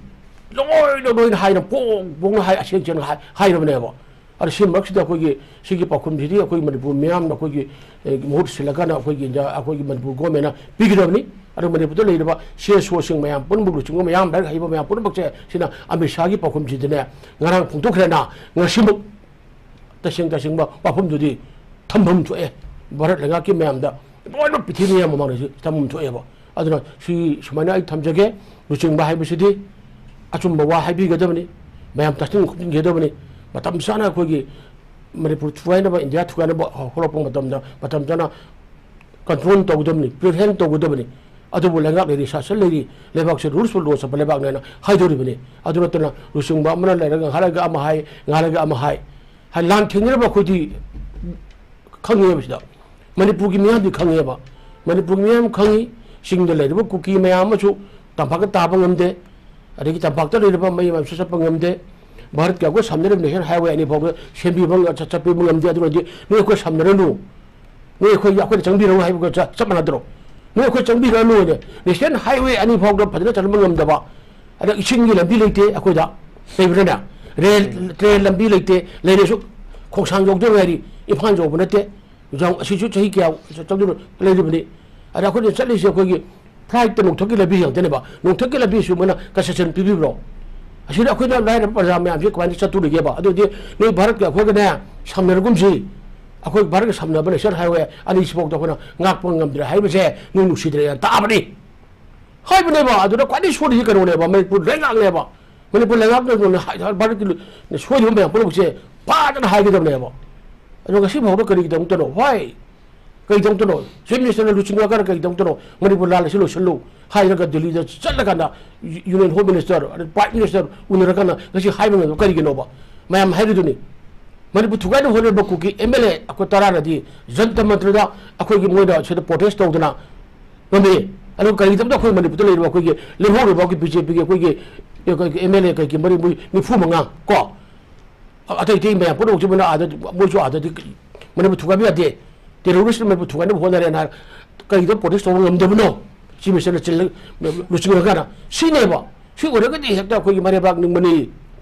ꯂꯣꯏꯅ ꯂꯣꯏꯅ ꯍꯥꯏꯅ ꯄꯣꯡ ꯄꯣꯡꯅ ꯍꯥꯏ, ꯑꯁꯦꯡ ꯁꯦꯡꯅ ꯍꯥꯏ-, ꯍꯥꯏꯔꯕꯅꯦꯕ꯫ ꯑꯗꯣ ꯁꯤ ꯃꯔꯛꯁꯤꯗ ꯑꯩꯈꯣꯏꯒꯤ ꯁꯤꯒꯤ ꯄꯥꯎꯈꯨꯝꯁꯤꯗꯤ ꯑꯩꯈꯣꯏ ꯃꯅꯤꯄꯨꯔ ꯃꯤꯌꯥꯝꯅ ꯑꯩꯈꯣꯏꯒꯤ, ꯑꯦ, ꯃꯍꯨꯠ ꯁꯤꯜꯂꯀꯥꯟꯗ ꯑꯩꯈꯣꯏꯒꯤ ꯏꯟꯗꯤꯌꯥ, ꯑꯩꯈꯣꯏꯒꯤ ꯃꯅꯤꯄꯨꯔ government ꯅ ꯄꯤꯒꯗꯕꯅꯤ꯫ ꯑꯗꯨ ꯃꯅꯤꯄꯨꯔꯗ ꯂꯩꯔꯤꯕ CSO ꯁꯤꯡ ꯃꯌꯥꯝ ꯄꯨꯝꯅꯃꯛ, ꯂꯨꯆꯤꯡꯕ ꯃꯌꯥꯝ, ꯂꯥꯏꯔꯤꯛ ꯍꯩꯕ ꯃꯌꯥꯝ ꯄꯨꯝꯅꯃꯛꯁꯦ ꯁꯤꯅ ꯑꯃꯤꯠ ꯁꯥꯍꯒꯤ ꯄꯥꯎꯈꯨꯝꯁꯤꯗꯅꯦ ꯉꯔꯥꯡ ꯐꯣꯡꯗꯣꯛꯈ꯭ꯔꯦꯅ, ꯉꯁꯤꯃꯛ ꯇꯁꯦꯡ ꯇꯁꯦꯡꯕ ꯋꯥꯐꯝꯗꯨꯗꯤ ꯊꯝꯐꯝ ꯊꯣꯛꯑꯦ꯫ ꯚꯥꯔꯠ ꯂꯩꯉꯥꯛꯀꯤ ꯃꯌꯥꯝꯗ, ꯂꯣꯏꯅꯃꯛ ꯄ꯭ꯔꯤꯊꯤꯕꯤ ꯃꯌꯥꯝ ꯃꯃꯥꯡꯗꯁꯨ ꯊꯝꯐꯝ ꯊꯣꯛꯑꯦꯕ꯫ ꯑꯗꯨꯅ ꯁꯤ ꯁꯨꯃꯥꯏꯅ ꯑꯩ ꯊꯝꯖꯒꯦ꯫ ꯂꯨꯆꯤꯡꯕ ꯍꯥꯏꯕꯁꯤꯗꯤ ꯑꯆꯨꯝꯕ ꯋꯥ ꯍꯥꯏꯕꯤꯒꯗꯕꯅꯤ, ꯃꯌꯥꯝ ꯇꯥꯁꯤꯟ ꯈꯣꯝꯖꯤꯟꯒꯗꯕꯅꯤ꯫ ꯃꯇꯝ ꯆꯥꯅ ꯑꯩꯈꯣꯏꯒꯤ ꯃꯅꯤꯄꯨꯔ ꯊꯨꯒꯥꯏꯅꯕ, ꯏꯟꯗꯤꯌꯥ ꯊꯨꯒꯥꯏꯅꯕ ꯍꯧꯔꯛꯄ ꯃꯇꯝꯗ ꯃꯇꯝ ꯆꯥꯅ control ꯇꯧꯒꯗꯕꯅꯤ, prevent ꯇꯧꯒꯗꯕꯅꯤ꯫ ꯑꯗꯨꯕꯨ ꯂꯩꯉꯥꯛ ꯂꯩꯔꯤ, ꯁꯥꯁꯟ ꯂꯩꯔꯤ, ꯂꯩꯕꯥꯛꯁꯦ rules of law ꯆꯠꯄ ꯂꯩꯕꯥꯛꯅꯦꯅ ꯍꯥꯏꯗꯣꯔꯤꯕꯅꯤ꯫ ꯑꯗꯨ ꯅꯠꯇꯅ ꯂꯨꯆꯤꯡꯕ ꯑꯃꯅ ꯂꯩꯔꯒ ꯉꯥꯏꯍꯥꯛ ꯂꯩꯔꯒ ꯑꯃ ꯍꯥꯏ, ꯉꯥꯏꯍꯥꯛ ꯂꯩꯔꯒ ꯑꯃ ꯍꯥꯏ꯫ ꯍꯥꯏ, ꯂꯥꯟ ꯊꯦꯡꯅꯔꯕ ꯑꯩꯈꯣꯏꯗꯤ ꯈꯪꯉꯦꯕ ꯁꯤꯗ꯫ ꯃꯅꯤꯄꯨꯔꯒꯤ ꯃꯤꯌꯥꯝꯗꯤ ꯈꯪꯉꯦꯕ꯫ ꯃꯅꯤꯄꯨꯔꯒꯤ ꯃꯤꯌꯥꯝ ꯈꯪꯉꯤ, ꯆꯤꯡꯗ ꯂꯩꯔꯤꯕ ꯀꯨꯀꯤ ꯃꯌꯥꯝ ꯑꯃꯁꯨ ꯇꯝꯄꯥꯛꯇ ꯇꯥꯕ ꯉꯝꯗꯦ, ꯑꯗꯒꯤ ꯇꯝꯄꯥꯛꯇ ꯂꯩꯔꯤꯕ ꯃꯌꯥꯝ ꯑꯃꯁꯨ ꯆꯠꯄ ꯉꯝꯗꯦ꯫ ꯚꯥꯔꯠꯀꯤ ꯑꯩꯈꯣꯏ ꯁꯝꯅꯔꯤꯕ national highway ꯑꯅꯤ ꯐꯥꯎꯕ ꯁꯦꯝꯕꯤꯕ ꯉ-, ꯆꯠ-, ꯆꯠꯄꯤꯕ ꯉꯝꯗꯦ꯫ ꯑꯗꯨꯅꯗꯤ ꯅꯣꯏ ꯑꯩꯈꯣꯏ ꯁꯝꯅꯔꯅꯨ, ꯅꯣꯏ ꯑꯩꯈꯣꯏ, ꯑꯩꯈꯣꯏꯗ ꯆꯪꯕꯤꯔꯅꯨ ꯍꯥꯏꯕꯒ ꯆ-, ꯆꯞ ꯃꯥꯟꯅꯗ꯭ꯔꯣ? ꯅꯣꯏ ꯑꯩꯈꯣꯏ ꯆꯪꯕꯤꯔꯅꯨ ꯍꯥꯏꯅ national highway ꯑꯅꯤ ꯐꯥꯎꯗ ꯐꯖꯅ ꯆꯠꯍꯟꯕ ꯉꯝꯗꯕ, ꯑꯗ ꯏꯁꯤꯡꯒꯤ ꯂꯝꯕꯤ ꯂꯩꯇꯦ ꯑꯩꯈꯣꯏꯗ, ꯂꯩꯕ꯭ꯔꯅꯦ? ꯔꯦꯜ, train ꯂꯝꯕꯤ ꯂꯩꯇꯦ, ꯂꯩꯔꯁꯨ ꯈꯣꯡꯁꯥꯡ ꯌꯧꯗ ꯉꯥꯏꯔꯤ, ꯏꯝꯐꯥꯜ ꯌꯧꯕ ꯅꯠꯇꯦ꯫ ꯌꯥꯎ-, ꯑꯁꯤꯁꯨ ꯆꯍꯤ ꯀꯌꯥ ꯆꯠ-, ꯆꯠꯇꯨꯅ ꯂꯩꯔꯤꯕꯅꯤ꯫ ꯑꯗ ꯑꯩꯈꯣꯏꯅ ꯆꯠꯂꯤꯁꯦ ꯑꯩꯈꯣꯏꯒꯤ flight ꯇ ꯅꯣꯡꯊꯛꯀꯤ ꯂꯝꯕꯤ ꯉꯥꯛꯇꯅꯦꯕ꯫ ꯅꯣꯡꯊꯛꯀꯤ ꯂꯝꯕꯤꯁꯨ ꯃꯣꯏꯅ concession ꯄꯤꯕꯤꯕ꯭ꯔꯣ? ꯑꯁꯤꯗ ꯑꯩꯈꯣꯏꯅ ꯂꯥꯏꯔꯕ ꯄ꯭ꯔꯖꯥ ꯃꯌꯥꯝꯁꯦ ꯀꯃꯥꯏꯅ ꯆꯠꯇꯣꯔꯤꯒꯦꯕ? ꯑꯗꯨꯗꯤ ꯅꯣꯏ ꯚꯥꯔꯠꯀ ꯑꯩꯈꯣꯏꯒꯅꯦ ꯁꯝꯅꯔꯒꯨꯝꯁꯤ꯫ ꯑꯩꯈꯣꯏ ꯚꯥꯔꯠꯀ ꯁꯝꯅꯕ national highway ꯑꯅꯤꯁꯤꯐꯥꯎꯗ ꯑꯩꯈꯣꯏꯅ ꯉꯥꯛꯄ ꯉꯝꯗ꯭ꯔꯦ ꯍꯥꯏꯕꯁꯦ ꯅꯣꯏ ꯅꯨꯡꯁꯤꯗ꯭ꯔꯦꯅ ꯇꯥꯛꯑꯕꯅꯤ꯫ ꯍꯥꯏꯕꯅꯦꯕ꯫ ꯑꯗꯨꯗ ꯈ꯭ꯋꯥꯏꯗꯒꯤ ꯁꯣꯏꯔꯤꯁꯤ ꯀꯩꯅꯣꯅꯦꯕ, ꯃꯅꯤꯄꯨꯔ ꯂꯩꯉꯥꯛꯅꯦꯕ꯫ ꯃꯅꯤꯄꯨꯔ ꯂꯩꯉꯥꯛꯅ ꯍꯥꯏ-, ꯍꯥꯏ-, ꯚꯥꯔꯠꯀꯤ ꯂꯨ-, ꯁꯣꯏꯔꯤꯕ ꯃꯌꯥꯝ ꯄꯨꯝꯅꯃꯛꯁꯦ ꯐꯖꯅ ꯍꯥꯏꯒꯗꯕꯅꯦꯕ꯫ ꯑꯗꯣ ꯉꯁꯤ ꯐꯥꯎꯗ ꯀꯔꯤꯒꯤꯗꯃꯛꯇꯅꯣ? Why? ꯀꯔꯤꯒꯤꯗꯃꯛꯇꯅꯣ? Chief Minister ꯅ ꯂꯨꯆꯤꯡꯉꯀꯥꯟꯗ ꯀꯔꯤꯒꯤꯗꯃꯛꯇꯅꯣ ꯃꯅꯤꯄꯨꯔ ꯂꯥꯟ ꯑꯁꯤ ꯂꯣꯏꯁꯤꯜꯂꯨ ꯍꯥꯏꯔꯒ ꯗꯤꯜꯂꯤꯗ ꯆꯠꯂꯀꯥꯟꯗ ꯌꯨ-, Union Home Minister, ꯑꯗꯩ Prime Minister ꯎꯅꯔꯀꯥꯟꯗ ꯉꯁꯤ ꯍꯥꯏꯕ ꯉꯝꯗꯕ ꯀꯔꯤꯒꯤꯅꯣꯕ? ꯃꯌꯥꯝ ꯍꯥꯏꯔꯤꯗꯨꯅꯤ꯫ ꯃꯅꯤꯄꯨꯔ ꯊꯨꯒꯥꯏꯅꯕ ꯍꯣꯠꯅꯔꯤꯕ ꯀꯨꯀꯤ M L A ꯑꯩꯈꯣꯏ ꯇꯔꯥꯅꯗꯤ ꯖꯟꯇꯔ ꯃꯟꯇꯔꯗ ꯑꯩꯈꯣꯏꯒꯤ ꯃꯣꯏꯅ ꯁꯤꯗ protest ꯇꯧꯗꯅ ꯉꯝꯃꯤ꯫ ꯑꯗꯨꯒ ꯀꯔꯤꯒꯤꯗꯃꯛꯇ ꯑꯩꯈꯣꯏ ꯃꯅꯤꯄꯨꯔꯗ ꯂꯩꯔꯤꯕ ꯑꯩꯈꯣꯏꯒꯤ ꯂꯦꯝꯍꯧꯔꯤꯕ ꯑꯩꯈꯣꯏ B J P ꯒꯤ ꯑꯩꯈꯣꯏꯒꯤ, ꯑꯩꯈꯣꯏꯒꯤ M L A ꯀꯩꯒꯤ ꯃꯔꯤ ꯃꯣꯏ ꯅꯤꯐꯨ ꯃꯉꯥ ꯀꯣ, ꯑꯇꯩ ꯑꯇꯩ ꯃꯌꯥꯝ ꯄꯨꯝꯅꯃꯛꯁꯤ ꯃꯣꯏꯅ ꯑꯥꯗ, ꯃꯣꯏꯁꯨ ꯑꯥꯗꯗꯤ ꯃꯅꯤꯄꯨꯔ ꯊꯨꯒꯥꯏꯕ ꯌꯥꯗꯦ, terrorist ꯅ ꯃꯅꯤꯄꯨꯔ ꯊꯨꯒꯥꯏꯅꯕ ꯍꯣꯠꯅꯔꯦꯅ ꯀꯔꯤꯒꯤꯗꯃꯛ protest ꯇꯧꯕ ꯉꯝꯗꯕꯅꯣ? Chief Minister ꯅ ꯆꯤꯜꯂ-, ꯂꯨꯆꯤꯡꯉꯀꯥꯟꯗ ꯁꯤꯅꯦꯕ꯫ ꯁꯤ ꯑꯣꯏꯔꯒꯗꯤ ꯍꯦꯛꯇ ꯑꯩꯈꯣꯏꯒꯤ ꯃꯔꯩꯕꯥꯛ ꯅꯤꯡꯕꯅꯤ,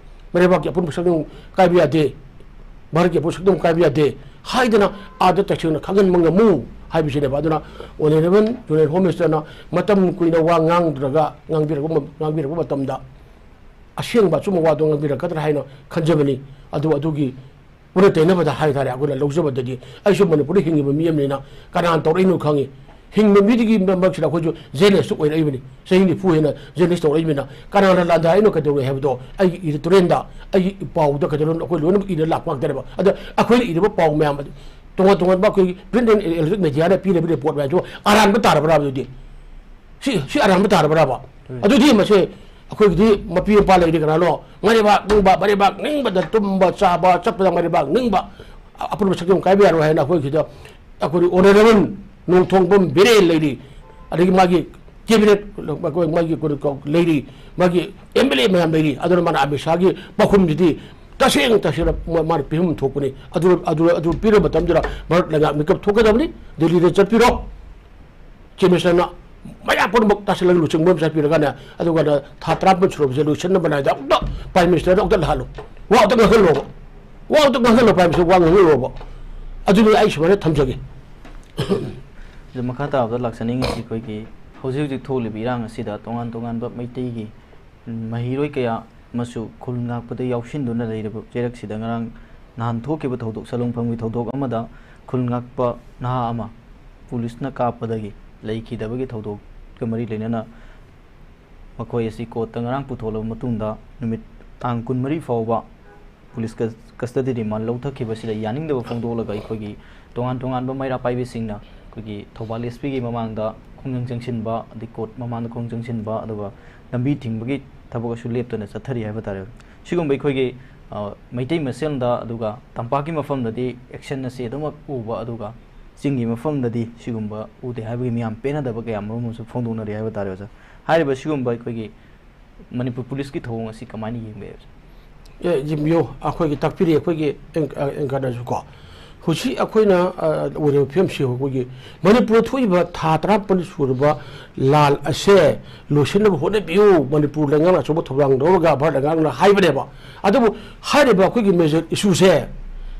ꯃꯔꯩꯕꯥꯛꯀꯤ ꯑꯄꯨꯟꯕ ꯁꯛꯇꯝ ꯀꯥꯏꯕ ꯌꯥꯗꯦ, ꯚꯥꯔꯠꯀꯤ ꯑꯄꯨꯟꯕ ꯁꯛꯇꯝ ꯀꯥꯏꯕ ꯌꯥꯗꯦ ꯍꯥꯏꯗꯅ ꯑꯥꯗ ꯇꯁꯦꯡꯅ ꯈꯪꯍꯟꯕ ꯉꯝꯃꯨ ꯍꯥꯏꯕꯁꯤꯅꯦꯕ꯫ ꯑꯗꯨꯅ Honourable Union Home Minister ꯅ ꯃꯇꯝ ꯀꯨꯏꯅ ꯋꯥ ꯉꯥꯡꯗ꯭ꯔꯒ ꯉꯥꯡꯕꯤꯔꯛꯄ ꯃ-, ꯉꯥꯡꯕꯤꯔꯛꯄ ꯃꯇꯝꯗ ꯑꯁꯦꯡꯕ ꯑꯆꯨꯝꯕ ꯋꯥꯗꯣ ꯉꯥꯡꯕꯤꯔꯛꯀꯗ꯭ꯔꯥ ꯍꯥꯏꯅ ꯈꯟꯖꯕꯅꯤ꯫ ꯑꯗꯨ ꯑꯗꯨꯒꯤ ꯄꯨꯟꯅ ꯇꯩꯅꯕꯗ ꯍꯥꯏ ꯇꯥꯔꯦ, ꯑꯩꯈꯣꯏꯅ ꯂꯧꯖꯕꯗꯗꯤ ꯑꯩꯁꯨ ꯃꯅꯤꯄꯨꯔꯗ ꯍꯤꯡꯉꯤꯕ ꯃꯤ ꯑꯃꯅꯤꯅ ꯀꯅꯥꯅ ꯇꯧꯔꯛꯏꯅꯣ ꯈꯪꯉꯤ꯫ ꯍꯤꯡꯕ ꯃꯤꯗꯨꯒꯤ ꯃꯔꯛꯁꯤꯗ ꯑꯩꯈꯣꯏꯁꯨ journalist ꯑꯣꯏꯔꯛꯏꯕꯅꯤ, ꯆꯍꯤ ꯅꯤꯐꯨ ꯍꯦꯟꯅ journalist ꯇꯧꯔꯛꯏꯕꯅꯤꯅ ꯀꯅꯥꯅ ꯂꯥꯟꯗꯥꯔꯛꯏꯅꯣ, ꯀꯩꯗꯧꯔꯦ ꯍꯥꯏꯕꯗꯣ ꯑꯩꯒꯤ editorial ꯗ, ꯑꯩꯒꯤ ꯄꯥꯎꯗ ꯀꯩꯗꯧꯔꯦ ꯑꯩꯈꯣꯏ ꯂꯣꯏꯅꯃꯛ ꯏꯔ ꯂꯥꯛꯄ ꯉꯥꯛꯇꯅꯦꯕ꯫ ꯑꯗ ꯑꯩꯈꯣꯏꯅ ꯏꯔꯤꯕ ꯄꯥꯎ ꯃꯌꯥꯝ ꯑꯗꯨ ꯇꯣꯉꯥꯟ ꯇꯣꯉꯥꯟꯕ ꯑꯩꯈꯣꯏꯒꯤ print and electronic media ꯅ ꯄꯤꯔꯤꯕ report ꯃꯌꯥꯝꯁꯨ ꯑꯔꯥꯟꯕ ꯇꯥꯔꯕ꯭ꯔꯥ ꯍꯥꯏꯕꯗꯨꯗꯤ? ꯁꯤ, ꯁꯤ ꯑꯔꯥꯟꯕ ꯇꯥꯔꯕ꯭ꯔꯥꯕ? ꯎꯝ꯫ ꯑꯗꯨꯗꯤ ꯃꯁꯦ ꯑꯩꯈꯣꯏꯒꯤꯗꯤ ꯃꯄꯤ ꯃꯄꯥ ꯂꯩꯔꯤ ꯀꯅꯥꯅꯣ? ꯃꯔꯩꯕꯥꯛ ꯅꯤꯡꯕ, ꯃꯔꯩꯕꯥꯛ ꯅꯤꯡꯕꯗ ꯇꯨꯝꯕ ꯆꯥꯕ ꯆꯠꯄꯗ ꯃꯔꯩꯕꯥꯛ ꯅꯤꯡꯕ, ꯑ-, ꯑꯄꯨꯟꯕ ꯁꯛꯇꯝ ꯀꯥꯏꯕ ꯌꯥꯔꯣꯏ ꯍꯥꯏꯅ ꯑꯩꯈꯣꯏꯒꯤꯗ ꯑꯩꯈꯣꯏꯒꯤ Honourable ꯅꯣꯡꯊꯣꯡꯕꯝ ꯕꯤꯔꯦꯟ ꯂꯩꯔꯤ, ꯑꯗꯒꯤ ꯃꯥꯒꯤ cabinet, ꯃꯥꯒꯤ ꯀꯩꯅꯣ ꯂꯩꯔꯤ, ꯃꯥꯒꯤ M L A ꯃꯌꯥꯝ ꯂꯩꯔꯤ꯫ ꯑꯗꯨꯅ ꯃꯥꯅ ꯑꯃꯤꯠ ꯁꯥꯍꯒꯤ ꯄꯥꯎꯈꯨꯝꯁꯤꯗꯤ ꯇꯁꯦꯡ ꯇꯁꯦꯡꯅ ꯃꯥ-, ꯃꯥꯅ ꯄꯤꯐꯝ ꯊꯣꯛꯄꯅꯤ꯫ ꯑꯗꯨ, ꯑꯗꯨ, ꯑꯗꯨ ꯄꯤꯔꯕ ꯃꯇꯝꯗꯨꯗ ꯚꯥꯔꯠ ꯂꯩꯉꯥꯛ ꯃꯤꯀꯞ ꯊꯣꯛꯀꯗꯕꯅꯤ꯫ ꯗꯤꯜꯂꯤꯗ ꯆꯠꯄꯤꯔꯣ꯫ Chief Minister ꯅ ꯃꯌꯥꯝ ꯄꯨꯝꯅꯃꯛ ꯇꯥꯁꯤꯜꯂꯒ ꯂꯨꯆꯤꯡꯕ ꯑꯃ ꯆꯠꯄꯤꯔꯒꯅꯦ, ꯑꯗꯨꯒ ꯊꯥ ꯇꯔꯥꯃꯥꯄꯟ ꯁꯨꯔꯕꯁꯦ ꯂꯣꯏꯁꯤꯟꯅꯕ ꯅꯥꯏꯗ ꯑꯝꯇ Prime Minister ꯗ ꯑꯝꯇ ꯂꯥꯛꯍꯜꯂꯣ꯫ ꯋꯥ ꯑꯝꯇ ꯉꯥꯡꯍꯜꯂꯣꯕ꯫ ꯋꯥ ꯑꯝꯇ ꯉꯥꯡꯍꯜꯂꯣ, Prime Minister ꯋꯥ ꯉꯥꯡꯍꯜꯂꯣꯕ꯫ ꯑꯗꯨꯅꯤ ꯑꯩ ꯁꯨꯃꯥꯏꯅ ꯊꯝꯖꯒꯦ꯫ ꯑꯗꯨ ꯃꯈꯥ ꯇꯥꯕꯗ ꯂꯥꯛꯆꯅꯤꯡꯉꯤꯁꯤ ꯑꯩꯈꯣꯏꯒꯤ ꯍꯧꯖꯤꯛ ꯍꯧꯖꯤꯛ ꯊꯣꯛꯂꯤꯕ ꯏꯔꯥꯡ ꯑꯁꯤꯗ ꯇꯣꯉꯥꯟ ꯇꯣꯉꯥꯟꯕ ꯃꯩꯇꯩꯒꯤ ꯃꯍꯩꯔꯣꯏ ꯀꯌꯥ ꯑꯃꯁꯨ ꯈꯨꯜ ꯉꯥꯛꯄꯗ ꯌꯥꯎꯁꯤꯟꯗꯨꯅ ꯂꯩꯔꯕ ꯆꯩꯔꯛꯁꯤꯗ ꯉꯔꯥꯡ ꯅꯍꯥꯟ ꯊꯣꯛꯈꯤꯕ ꯊꯧꯗꯣꯛ, ꯁꯂꯨꯡꯐꯝꯒꯤ ꯊꯧꯗꯣꯛ ꯑꯃꯗ ꯈꯨꯜ ꯉꯥꯛꯄ ꯅꯍꯥ ꯑꯃ ꯄꯨꯂꯤꯁꯅ ꯀꯥꯞꯄꯗꯒꯤ ꯂꯩꯈꯤꯗꯕꯒꯤ ꯊꯧꯗꯣꯛꯀ ꯃꯔꯤ ꯂꯩꯅꯅ ꯃꯈꯣꯏ ꯑꯁꯤ ꯀꯣꯔꯠꯇ ꯉꯔꯥꯡ ꯄꯨꯊꯣꯛꯂꯕ ꯃꯇꯨꯡꯗ, ꯅꯨꯃꯤꯠ ꯇꯥꯡ ꯀꯨꯟꯃꯔꯤ ꯐꯥꯎꯕ ꯄꯨꯂꯤꯁ ꯀꯁ-, ꯀꯁꯇꯗꯤ ꯔꯤꯃꯥꯟ ꯂꯧꯊꯈꯤꯕꯁꯤꯗ ꯌꯥꯅꯤꯡꯗꯕ ꯐꯣꯡꯗꯣꯛꯂꯒ, ꯑꯩꯈꯣꯏꯒꯤ ꯇꯣꯉꯥꯟ ꯇꯣꯉꯥꯟꯕ ꯃꯩꯔꯥ ꯄꯥꯏꯕꯤꯁꯤꯡꯅ ꯑꯩꯈꯣꯏꯒꯤ ꯊꯧꯕꯥꯜ ꯑꯦꯁ ꯄꯤꯒꯤ ꯃꯃꯥꯡꯗ ꯈꯣꯡꯖꯪ ꯆꯪꯁꯤꯟꯕ, ꯑꯗꯩ ꯀꯣꯔꯠ ꯃꯃꯥꯡꯗ ꯈꯣꯡꯖꯪ ꯆꯪꯁꯤꯟꯕ, ꯑꯗꯨꯒ ꯂꯝꯕꯤ ꯊꯤꯡꯕꯒꯤ ꯊꯕꯛ ꯑꯁꯨ ꯂꯦꯞꯇꯅ ꯆꯠꯊꯔꯤ ꯍꯥꯏꯕ ꯇꯥꯔꯦ꯫ ꯁꯤꯒꯨꯝꯕ ꯑꯩꯈꯣꯏꯒꯤ, ꯑ, ꯃꯩꯇꯩ ꯃꯁꯦꯜꯗ, ꯑꯗꯨꯒ ꯇꯝꯄꯥꯛꯀꯤ ꯃꯐꯝꯗꯗꯤ action ꯑꯁꯤ ꯑꯗꯨꯃꯛ ꯎꯕ, ꯑꯗꯨꯒ ꯆꯤꯡꯒꯤ ꯃꯐꯝꯗꯗꯤ ꯁꯤꯒꯨꯝꯕ ꯎꯗꯦ ꯍꯥꯏꯕꯒꯤ ꯃꯤꯌꯥꯝ ꯄꯦꯟꯅꯗꯕ ꯀꯌꯥ ꯃꯔꯨꯝ ꯑꯃꯁꯨ ꯐꯣꯡꯗꯣꯛꯅꯔꯤ ꯍꯥꯏꯕ ꯇꯥꯔꯦ, ꯑꯣꯖꯥ꯫ ꯍꯥꯏꯔꯤꯕ ꯁꯤꯒꯨꯝꯕ ꯑꯩꯈꯣꯏꯒꯤ ꯃꯅꯤꯄꯨꯔ ꯄꯨꯂꯤꯁꯀꯤ ꯊꯧꯑꯣꯡ ꯑꯁꯤ ꯀꯃꯥꯏꯅ ꯌꯦꯡꯕ ꯌꯥꯏ, ꯑꯣꯖꯥ? ꯑꯦ, ꯌꯦꯡꯕꯤꯌꯨ, ꯑꯩꯈꯣꯏꯒꯤ ꯇꯥꯛꯄꯤꯔꯤ ꯑꯩꯈꯣꯏꯒꯤ ꯑꯦꯡ-, ꯑ, anchor ꯅꯁꯨ ꯀꯣ꯫ ꯍꯧꯖꯤꯛ ꯑꯩꯈꯣꯏꯅ, ꯑ, ꯑꯣꯏꯔꯤꯕ ꯐꯤꯕꯝꯁꯤ ꯑꯩꯈꯣꯏꯒꯤ ꯃꯅꯤꯄꯨꯔꯗ ꯊꯣꯛꯏꯕ ꯊꯥ ꯇꯔꯥꯃꯥꯄꯜ ꯁꯨꯔꯕ ꯂꯥꯟ ꯑꯁꯦ ꯂꯣꯏꯁꯤꯟꯅꯕ ꯍꯣꯠꯅꯕꯤꯌꯨ, ꯃꯅꯤꯄꯨꯔ ꯂꯩꯉꯥꯛꯅ ꯑꯆꯧꯕ ꯊꯧꯗꯥꯡ ꯂꯧꯔꯒ ꯚꯥꯔꯠ ꯂꯩꯉꯥꯛꯅ ꯍꯥꯏꯕꯅꯦꯕ꯫ ꯑꯗꯨꯕꯨ ꯍꯥꯏꯔꯤꯕ ꯑꯩꯈꯣꯏꯒꯤ major issue ꯁꯦ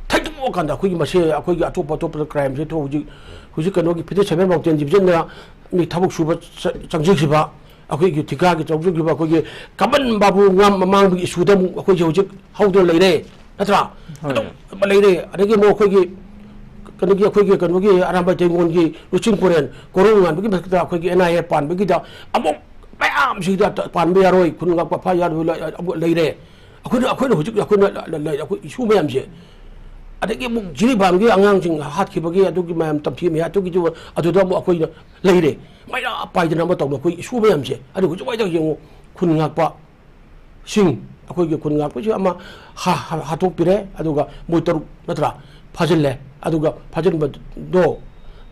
ꯊꯩꯗꯣꯛꯑꯀꯥꯟꯗ ꯑꯩꯈꯣꯏꯒꯤ ꯃꯁꯦ ꯑꯩꯈꯣꯏꯒꯤ ꯑꯇꯣꯞꯄ ꯑꯇꯣꯞꯄ crime ꯁꯦ ꯍꯧꯖꯤꯛ, ꯍꯧꯖꯤꯛ ꯀꯩꯅꯣꯒꯤ fifty seven mountain division ꯅ ꯃꯤ ꯊꯕꯛ ꯁꯨꯕ ꯆ-, ꯆꯪꯖꯈꯤꯕ, ꯑꯩꯈꯣꯏꯒꯤ ꯊꯤꯀꯥꯒꯤ ꯇꯧꯖꯈꯤꯕ ꯑꯩꯈꯣꯏꯒꯤ ꯀꯃꯟ ꯕꯥꯕꯨ ꯉꯥꯝ ꯃꯃꯥꯡꯒꯤ issue ꯗ ꯑꯃꯨꯛ ꯑꯩꯈꯣꯏꯁꯦ ꯍꯧꯖꯤꯛ ꯍꯧꯗꯨꯅ ꯂꯩꯔꯦ, ꯅꯠꯇ꯭ꯔꯥ? ꯍꯣꯏ꯫ ꯑꯗꯨꯝ ꯂꯩꯔꯦ꯫ ꯑꯗꯒꯤ ꯑꯃꯨꯛ ꯑꯩꯈꯣꯏꯒꯤ ꯀꯩꯅꯣꯒꯤ, ꯑꯩꯈꯣꯏꯒꯤ, ꯀꯩꯅꯣꯒꯤ ꯑꯔꯥꯝꯕꯥꯏ ꯇꯦꯡꯒꯣꯜꯒꯤ ꯂꯨꯆꯤꯡ ꯄꯨꯔꯦꯟ ꯀꯣꯔꯧ ꯉꯥꯟꯕꯒꯤ ꯃꯊꯛꯇ ꯑꯩꯈꯣꯏꯒꯤ N I A ꯄꯥꯟꯕꯒꯤꯗ ꯑꯃꯨꯛ ꯃꯌꯥꯝꯁꯤꯗ ꯄꯥꯟꯕ ꯌꯥꯔꯣꯏ, ꯈꯨꯟ ꯉꯥꯛꯄ ꯐꯥ ꯌꯥꯔꯣꯏ, ꯂ-, ꯑꯃꯨꯛ ꯂꯩꯔꯦ꯫ ꯑꯩꯈꯣꯏꯅ, ꯑꯩꯈꯣꯏꯅ ꯍꯧꯖꯤꯛ ꯑꯩꯈꯣꯏꯅ ꯂ-, ꯂ-, ꯂꯩꯔꯦ, ꯑꯩꯈꯣꯏ issue ꯃꯌꯥꯝꯁꯦ꯫ ꯑꯗꯒꯤ ꯑꯃꯨꯛ ꯖꯤꯔꯤꯕꯥꯝꯒꯤ ꯑꯉꯥꯡꯁꯤꯡ ꯍꯥꯠꯈꯤꯕꯒꯤ ꯑꯗꯨꯒꯤ ꯃꯌꯥꯝ ꯇꯝꯊꯤ ꯃꯌꯥꯝ ꯑꯗꯨꯒꯤꯗꯨ ꯑꯗꯨꯗ ꯑꯃꯨꯛ ꯑꯩꯈꯣꯏꯅ ꯂꯩꯔꯦ꯫ ꯃꯩꯔꯥ ꯄꯥꯏꯗꯅ ꯑꯃ ꯇꯧꯕ ꯑꯩꯈꯣꯏ issue ꯃꯌꯥꯝꯁꯦ꯫ ꯑꯗꯨ ꯍꯧꯖꯤꯛ ꯋꯥꯏꯗ ꯌꯦꯡꯉꯨ, ꯈꯨꯟ ꯉꯥꯛꯄ ꯁꯤꯡ, ꯑꯩꯈꯣꯏꯒꯤ ꯈꯨꯟ ꯉꯥꯛꯄꯁꯤ ꯑꯃ ꯍꯥ-, ꯍꯥ-, ꯍꯥꯠꯇꯣꯛꯄꯤꯔꯦ, ꯑꯗꯨꯒ ꯃꯣꯏ ꯇꯔꯨꯛ ꯅꯠꯇ꯭ꯔꯥ ꯐꯥꯖꯤꯜꯂꯦ, ꯑꯗꯨꯒ ꯐꯥꯖꯤꯟꯕꯗꯣ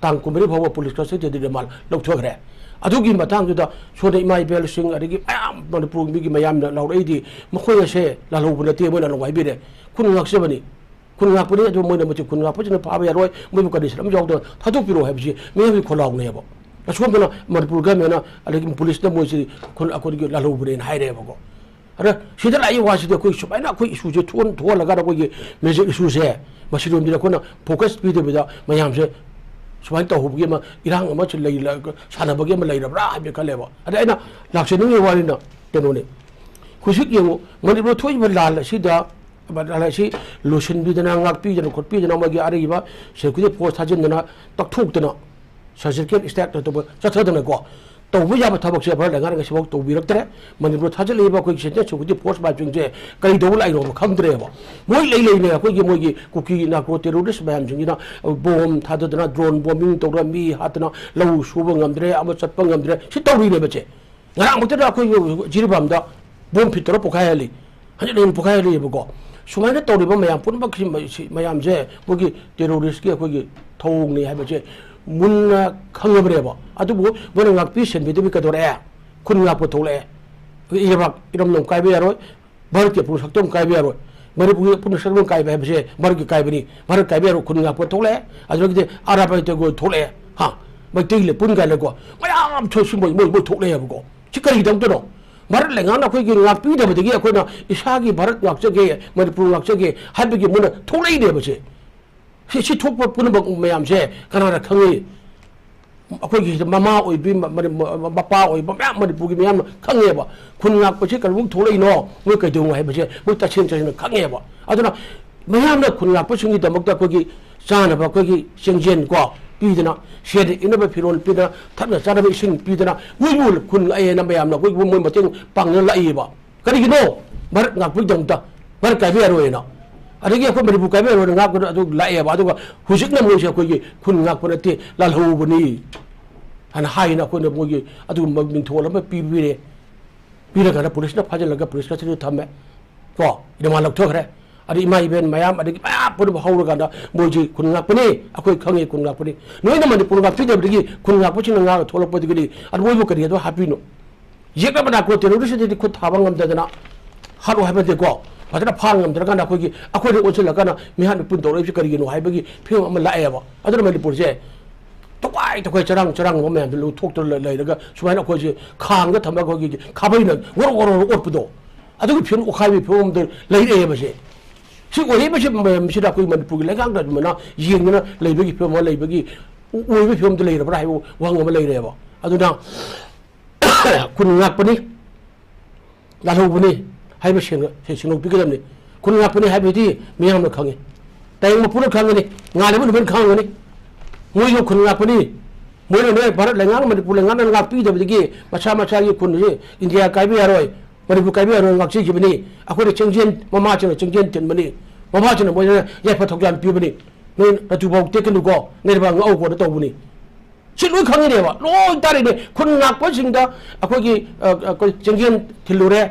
ꯇꯥꯡ ꯀꯨꯟꯃꯔꯤ ꯐꯥꯎꯕ ꯄꯨꯂꯤꯁ ꯀꯁꯇꯗꯤ ꯔꯤꯃꯥꯟ ꯂꯧꯊꯣꯛꯈ꯭ꯔꯦ꯫ ꯑꯗꯨꯒꯤ ꯃꯇꯥꯡꯗꯨꯗ ꯁꯣꯝꯗ ꯏꯃꯥ ꯏꯕꯦꯜꯁꯤꯡ, ꯑꯗꯒꯤ ꯃꯌꯥꯝ ꯃꯅꯤꯄꯨꯔ ꯃꯤꯒꯤ ꯃꯌꯥꯝꯅ ꯂꯥꯎꯔꯛꯏꯗꯤ, ꯃꯈꯣꯏ ꯑꯁꯦ ꯂꯥꯜꯍꯧꯕ ꯅꯠꯇꯦ, ꯃꯣꯏꯅ ꯂꯥꯜꯍꯧꯕ ꯍꯥꯏꯕꯤꯔꯦ, ꯈꯨꯟ ꯉꯥꯛꯆꯕꯅꯤ꯫ ꯈꯨꯟ ꯉꯥꯛꯄꯅꯤ, ꯑꯗꯨ ꯃꯣꯏꯅ ꯃꯁꯤ ꯈꯨꯟ ꯉꯥꯛꯄꯁꯤꯅ ꯐꯥꯕ ꯌꯥꯔꯣꯏ, ꯃꯣꯏꯕꯨ condition ꯑꯃ ꯌꯥꯎꯗꯅ ꯊꯥꯗꯣꯛꯄꯤꯔꯣ ꯍꯥꯏꯕꯁꯤ ꯃꯤꯌꯥꯝꯒꯤ ꯈꯣꯜꯂꯥꯎꯅꯦꯕ꯫ ꯑꯁꯣꯝꯗꯅ ꯃꯅꯤꯄꯨꯔ government ꯅ, ꯑꯗꯒꯤ ꯄꯨꯂꯤꯁꯅ ꯃꯣꯏꯁꯤ ꯈꯨꯟ, ꯑꯩꯈꯣꯏꯒꯤ ꯂꯥꯜꯍꯧꯕꯅꯦꯅ ꯍꯥꯏꯔꯦꯕꯀꯣ꯫ ꯑꯗ ꯁꯤꯗ ꯂꯥꯛꯏ ꯋꯥꯁꯤꯗꯤ ꯑꯩꯈꯣꯏ ꯁꯨꯃꯥꯏꯅ ꯑꯩꯈꯣꯏ issue ꯁꯦ ꯊꯣꯛꯍꯟ-, ꯊꯣꯛꯍꯜꯂꯒ ꯑꯩꯈꯣꯏꯒꯤ major issue ꯁꯦ ꯃꯁꯤꯔꯣꯝꯗꯗꯤ ꯑꯩꯈꯣꯏꯅ focus ꯄꯤꯗꯕꯤꯗ ꯃꯌꯥꯝꯁꯦ ꯁꯨꯃꯥꯏꯅ ꯇꯧꯍꯧꯕꯒꯤ ꯑꯃ ꯏꯔꯥꯡ ꯑꯃꯁꯨ ꯂꯩ-, ꯁꯥꯟꯅꯕꯒꯤ ꯑꯃ ꯂꯩꯔꯕ꯭ꯔꯥ ꯍꯥꯏꯕꯗꯤ ꯈꯜꯂꯦꯕ꯫ ꯑꯗ ꯑꯩꯅ ꯂꯥꯛꯆꯅꯤꯡꯉꯤ ꯋꯥꯔꯤꯅ ꯀꯩꯅꯣꯅꯤ, ꯍꯧꯖꯤꯛ ꯌꯦꯡꯉꯨ, ꯃꯅꯤꯄꯨꯔꯗ ꯊꯣꯛꯏꯕ ꯂꯥꯟ ꯑꯁꯤꯗ ꯂꯥꯟ ꯑꯁꯤ ꯂꯣꯏꯁꯤꯟꯕꯤꯗꯅ, ꯉꯥꯛꯄꯤꯗꯅ ꯈꯣꯠꯄꯤꯗꯅ, ꯃꯣꯏꯒꯤ ꯑꯔꯩꯕ security force ꯊꯥꯖꯤꯟꯗꯅ, ꯇꯛꯊꯣꯛꯇꯅ, surgical strike ꯇꯧꯕ ꯆꯠꯊꯗꯅꯀꯣ, ꯇꯧꯕ ꯌꯥꯕ ꯊꯕꯛꯁꯦ ꯚꯥꯔꯠ ꯂꯩꯉꯥꯛꯅ ꯉꯁꯤꯐꯥꯎ ꯇꯧꯕꯤꯔꯛꯇ꯭ꯔꯦ꯫ ꯃꯅꯤꯄꯨꯔ ꯊꯥꯖꯤꯜꯂꯛꯏꯕ ꯑꯩꯈꯣꯏꯒꯤ Central Security Force ꯃꯌꯥꯝꯁꯤꯡꯁꯦ ꯀꯔꯤ ꯇꯧꯕ ꯂꯥꯛꯏꯅꯣ ꯈꯪꯗ꯭ꯔꯦꯕ꯫ ꯃꯣꯏ ꯂꯩ ꯂꯩꯅ ꯑꯩꯈꯣꯏꯒꯤ ꯃꯣꯏꯒꯤ ꯀꯨꯀꯤ narco terrorist ꯃꯌꯥꯝꯁꯤꯡꯁꯤꯅ bomb ꯊꯥꯗꯗꯅ, drone bombing ꯇꯧꯗꯅ, ꯃꯤ ꯍꯥꯠꯇꯅ, ꯂꯧ ꯁꯨꯕ ꯉꯝꯗ꯭ꯔꯦ, ꯑꯃ ꯆꯠꯄ ꯉꯝꯗ꯭ꯔꯦ, ꯁꯤ ꯇꯧꯔꯤꯅꯦꯕ ꯁꯦ꯫ ꯉꯔꯥꯡꯃꯛꯇꯗ ꯑꯩꯈꯣꯏꯒꯤ ꯖꯤꯔꯤꯕꯥꯝꯗ bomb fit ꯇꯧꯔ ꯄꯣꯈꯥꯏꯍꯜꯂꯤ꯫ ꯍꯟꯖꯤꯟ ꯍꯟꯖꯤꯟ ꯄꯣꯈꯥꯏꯍꯜꯂꯤꯑꯕꯀꯣ꯫ ꯁꯨꯃꯥꯏꯅ ꯇꯧꯔꯤꯕ ꯃꯌꯥꯝ ꯄꯨꯝꯅꯃꯛꯁꯤ, ꯃꯁꯤ ꯃꯌꯥꯝꯁꯦ ꯃꯣꯏꯒꯤ terrorist ꯀꯤ ꯑꯩꯈꯣꯏꯒꯤ ꯊꯧꯑꯣꯡꯅꯤ ꯍꯥꯏꯕꯁꯦ ꯃꯨꯟꯅ ꯈꯪꯉꯕꯅꯦꯕ꯫ ꯑꯗꯨꯕꯨ ꯃꯣꯏꯅ ꯉꯥꯛꯄꯤ ꯁꯦꯟꯕꯤꯗꯕꯤ ꯀꯩꯗꯧꯔꯛꯑꯦ? ꯈꯨꯟ ꯉꯥꯛꯄ ꯊꯣꯛꯂꯛꯑꯦ꯫ ꯑꯩꯈꯣꯏ ꯏꯔꯩꯕꯥꯛ ꯏꯔꯝꯗꯝ ꯀꯥꯏꯕ ꯌꯥꯔꯣꯏ, ꯚꯥꯔꯠꯀꯤ ꯑꯄꯨꯟꯕ ꯁꯛꯇꯝ ꯀꯥꯏꯕ ꯌꯥꯔꯣꯏ꯫ ꯃꯅꯤꯄꯨꯔꯒꯤ ꯑꯄꯨꯟꯕ ꯁꯛꯇꯝ ꯀꯥꯏꯕ ꯍꯥꯏꯕꯁꯦ ꯚꯥꯔꯠꯀꯤ ꯀꯥꯏꯕꯅꯤ꯫ ꯚꯥꯔꯠ ꯀꯥꯏꯕ ꯌꯥꯔꯣꯏ, ꯈꯨꯟ ꯉꯥꯛꯄ ꯊꯣꯛꯂꯛꯑꯦ꯫ ꯑꯗꯨꯗꯒꯤꯗꯤ ꯑꯔꯥꯕ ꯃꯩꯇꯩ ꯊꯣꯛꯂꯛꯑꯦ꯫ ꯍꯥ? ꯃꯩꯇꯩ ꯂꯦꯄꯨꯟ ꯀꯥꯏꯅꯀꯣ ꯃꯌꯥꯝ ꯊꯣꯛ-, ꯁꯤ ꯃꯣꯏ, ꯃꯣꯏ, ꯃꯣꯏ ꯊꯣꯛꯂꯛꯑꯦꯕꯀꯣ꯫ ꯁꯤ ꯀꯔꯤꯒꯤꯗꯃꯛꯇꯅꯣ? ꯚꯥꯔꯠ ꯂꯩꯉꯥꯛꯅ ꯑꯩꯈꯣꯏꯒꯤ ꯉꯥꯛꯄꯤꯗꯕꯗꯒꯤ ꯑꯩꯈꯣꯏꯅ ꯏꯁꯥꯒꯤ ꯚꯥꯔꯠ ꯉꯥꯛꯆꯒꯦ, ꯃꯅꯤꯄꯨꯔ ꯉꯥꯛꯆꯒꯦ ꯍꯥꯏꯕꯒꯤ ꯃꯣꯏꯅ ꯊꯣꯛꯂꯛꯏꯅꯦꯕ ꯁꯦ꯫ ꯁꯤ, ꯁꯤ ꯊꯣꯛꯄ ꯄꯨꯝꯅꯃꯛ ꯃꯌꯥꯝꯁꯦ ꯀꯅꯥꯅ ꯈꯪꯉꯤ? ꯑꯩꯈꯣꯏꯒꯤ ꯁꯤꯗ ꯃꯃꯥ ꯑꯣꯏꯕꯤ, ꯃ-, ꯃ-, ꯃ-, ꯃꯄꯥ ꯑꯣꯏꯕ ꯃꯌꯥꯝ ꯃꯅꯤꯄꯨꯔꯒꯤ ꯃꯌꯥꯝꯅ ꯈꯪꯉꯦꯕ꯫ ꯈꯨꯟ ꯉꯥꯛꯄꯁꯤ ꯀꯔꯤꯒꯨꯝ ꯊꯣꯛꯂꯛꯏꯅꯣ, ꯃꯣꯏ ꯀꯩꯗꯧꯅꯣ ꯍꯥꯏꯕꯁꯦ ꯃꯣꯏ ꯇꯁꯦꯡ ꯇꯁꯦꯡꯅ ꯈꯪꯉꯦꯕ꯫ ꯑꯗꯨꯅ ꯃꯌꯥꯝꯅ ꯈꯨꯟ ꯉꯥꯛꯄꯁꯤꯡꯒꯤꯗꯃꯛꯇ ꯑꯩꯈꯣꯏꯒꯤ ꯆꯥꯅꯕ ꯑꯩꯈꯣꯏꯒꯤ ꯆꯦꯡꯖꯦꯟ ꯀꯣ ꯄꯤꯗꯅ, ꯁꯦꯠꯅ ꯏꯅꯕ ꯐꯤꯔꯣꯜ ꯄꯤꯗꯅ, ꯊꯛꯅ ꯆꯥꯅꯕ ꯏꯁꯤꯡ ꯄꯤꯗꯅ, ꯃꯣꯏꯕꯨ ꯈꯨꯟ ꯉꯥꯛꯑꯦꯅ ꯃꯌꯥꯝꯅ ꯑꯩꯈꯣꯏꯕꯨ ꯃꯣꯏ ꯃꯇꯦꯡ ꯄꯥꯡꯅ ꯂꯥꯛꯏꯕ꯫ ꯀꯔꯤꯒꯤꯅꯣ? ꯚꯥꯔꯠ ꯉꯥꯛꯄꯒꯤꯗꯃꯛꯇ꯫ ꯚꯥꯔꯠ ꯀꯥꯏꯕ ꯌꯥꯔꯣꯏꯅ꯫ ꯑꯗꯒꯤ ꯑꯩꯈꯣꯏ ꯃꯅꯤꯄꯨꯔ ꯀꯥꯏꯕ ꯌꯥꯔꯣꯏꯅ ꯉꯥꯛꯄꯗ ꯑꯗꯨ ꯂꯥꯛꯑꯦꯕ꯫ ꯑꯗꯨꯒ ꯍꯧꯖꯤꯛꯅ ꯃꯣꯏꯁꯦ ꯑꯩꯈꯣꯏꯒꯤ ꯈꯨꯟ ꯉꯥꯛꯄ ꯅꯠꯇꯦ, ꯂꯥꯜꯍꯧꯕꯅꯤ ꯍꯥꯏꯅ ꯍꯥꯏꯅ ꯑꯩꯈꯣꯏꯅ ꯃꯣꯏꯒꯤ ꯑꯗꯨꯒꯨꯝꯕ ꯃꯤꯡꯊꯣꯜ ꯑꯃ ꯄꯤꯕꯤꯔꯦ꯫ ꯄꯤꯔꯀꯥꯟꯗ ꯄꯨꯂꯤꯁꯅ ꯐꯥꯖꯤꯜꯂꯒ ꯄꯨꯂꯤꯁ custody ꯗ ꯊꯝꯃꯦ꯫ ꯀꯣ? ꯔꯤꯃꯥꯟ ꯂꯧꯊꯣꯛꯈ꯭ꯔꯦ꯫ ꯑꯗꯩ ꯏꯃꯥ ꯏꯕꯦꯟ ꯃꯌꯥꯝ, ꯑꯗꯒꯤ ꯃꯌꯥꯝ ꯄꯨꯝꯅꯃꯛ ꯍꯧꯔꯀꯥꯟꯗ ꯃꯣꯏꯁꯤ ꯈꯨꯟ ꯉꯥꯛꯄꯅꯤ, ꯑꯩꯈꯣꯏ ꯈꯪꯉꯤ ꯈꯨꯟ ꯉꯥꯛꯄꯅꯤ꯫ ꯅꯣꯏꯅ ꯃꯅꯤꯄꯨꯔ ꯉꯥꯛꯄꯤꯗꯕꯗꯒꯤ ꯈꯨꯟ ꯉꯥꯛꯄꯁꯤꯡꯅ ꯉꯥꯛꯑ ꯊꯣꯛꯂꯛꯄꯗꯒꯤꯗꯤ ꯑꯗꯨ ꯃꯣꯏꯕꯨ ꯀꯔꯤ ꯑꯗꯨ ꯍꯥꯞꯄꯤꯅꯣ? ꯌꯦꯛꯅꯕ narco terrorist ꯇꯗꯤ ꯈꯨꯠ ꯊꯥꯕ ꯉꯝꯗꯗꯅ ꯍꯥꯠꯂꯣ ꯍꯥꯏꯕ ꯅꯠꯇꯦꯀꯣ꯫ ꯐꯖꯅ ꯐꯥ ꯉꯝꯗ꯭ꯔꯀꯥꯟꯗ ꯑꯩꯈꯣꯏꯒꯤ, ꯑꯩꯈꯣꯏꯗ ꯑꯣꯟꯁꯤꯜꯂꯀꯥꯟꯗ ꯃꯤꯍꯥꯠ ꯃꯤꯄꯨꯟ ꯇꯧꯔꯛꯏꯕꯁꯤ ꯀꯔꯤꯒꯤꯅꯣ ꯍꯥꯏꯕꯒꯤ ꯐꯤꯕꯝ ꯑꯃ ꯂꯥꯛꯑꯦꯕ꯫ ꯑꯗꯨꯅ ꯃꯅꯤꯄꯨꯔꯁꯦ ꯇꯣꯈꯥꯏ ꯇꯣꯈꯥꯏ, ꯆꯔꯥꯡ ꯆꯔꯥꯡꯕ ꯃꯌꯥꯝꯗꯣ ꯂꯧꯊꯣꯛꯇꯅ ꯂꯩ-, ꯂꯩꯔꯒ ꯁꯨꯃꯥꯏꯅ ꯑꯩꯈꯣꯏꯁꯦ ꯈꯥꯡꯗ ꯊꯝꯃꯒ ꯑꯩꯈꯣꯏꯒꯤ ꯈꯥꯕꯩꯅ ꯒꯣꯔꯣ ꯒꯣꯔꯣ ꯑꯣꯠꯄꯗꯣ, ꯑꯗꯨꯒꯤ ꯐꯤꯕꯝ, ꯑꯣꯠꯈꯥꯏꯕꯒꯤ ꯐꯤꯕꯝꯗ ꯂꯩꯔꯛꯑꯦꯕꯁꯦ꯫ ꯁꯤ ꯑꯣꯏꯔꯛꯏꯕꯁꯤ ꯃꯌꯥꯝꯁꯤꯗ ꯑꯩꯈꯣꯏ ꯃꯅꯤꯄꯨꯔꯒꯤ ꯂꯩꯉꯥꯛꯅ ꯑꯗꯨꯃꯥꯏꯅ ꯌꯦꯡꯗꯅ ꯂꯩꯕꯒꯤ ꯐꯤꯕꯝ ꯑꯃ ꯂꯩꯕꯒꯤ ꯑꯣꯏꯕ ꯐꯤꯕꯝꯗ ꯂꯩꯔꯕ꯭ꯔꯥ ꯍꯥꯏꯕ ꯋꯥꯍꯪ ꯑꯃ ꯂꯩꯔꯦꯕ꯫ ꯑꯗꯨꯅ ꯈꯨꯟ ꯉꯥꯛꯄꯅꯤ, ꯂꯥꯜꯍꯧꯕꯅꯤ ꯍꯥꯏꯕ ꯁꯦꯡꯅ ꯁꯦꯡꯗꯣꯛꯄꯤꯒꯗꯕꯅꯤ꯫ ꯈꯨꯟ ꯉꯥꯛꯄꯅꯤ ꯍꯥꯏꯕꯗꯤ ꯃꯤꯌꯥꯝꯅ ꯈꯪꯉꯤ, ꯇꯥꯏꯕꯪ ꯃꯄꯨꯅ ꯈꯪꯒꯅꯤ, ꯉꯥꯜꯂꯤꯕ ꯅꯨꯃꯤꯠꯅ ꯈꯪꯒꯅꯤ꯫ ꯃꯣꯏꯁꯨ ꯈꯨꯟ ꯉꯥꯛꯄꯅꯤ, ꯃꯣꯏꯅ ꯅꯣꯏ ꯚꯥꯔꯠ ꯂꯩꯉꯥꯛꯅ, ꯃꯅꯤꯄꯨꯔ ꯂꯩꯉꯥꯛꯅ ꯉꯥꯛꯄꯤꯗꯕꯗꯒꯤ ꯃꯁꯥ ꯃꯁꯥꯒꯤ ꯈꯨꯟꯁꯤ ꯏꯟꯗꯤꯌꯥ ꯀꯥꯏꯕ ꯌꯥꯔꯣꯏ, ꯃꯅꯤꯄꯨꯔ ꯀꯥꯏꯕ ꯌꯥꯔꯣꯏ ꯉꯥꯛꯆꯈꯤꯕꯅꯤ꯫ ꯑꯩꯈꯣꯏꯅ ꯆꯤꯡꯖꯦꯟ, ꯃꯃꯥꯁꯤꯡꯅ ꯆꯤꯡꯖꯦꯟ ꯊꯤꯟꯕꯅꯤ, ꯃꯃꯥꯁꯤꯡꯅ ꯃꯣꯏꯗ ꯌꯥꯏꯐ ꯊꯧꯖꯥꯜ ꯄꯤꯕꯅꯤ꯫ ꯅꯣꯏ ꯅꯇꯨꯐꯥꯎ ꯇꯦꯛꯀꯅꯨꯀꯣ, ꯅꯩꯔꯕ ꯉꯛꯎꯀꯣꯅ ꯇꯧꯕꯅꯤ꯫ ꯁꯤ ꯂꯣꯏ ꯈꯪꯉꯤꯅꯦꯕ, ꯂꯣꯏ ꯇꯥꯔꯤꯅꯦ꯫ ꯈꯨꯟ ꯉꯥꯛꯄꯁꯤꯡꯗ ꯑꯩꯈꯣꯏꯒꯤ, ꯑ, ꯑꯩꯈꯣꯏ ꯆꯤꯡꯖꯦꯟ ꯊꯤꯜꯂꯨꯔꯦ,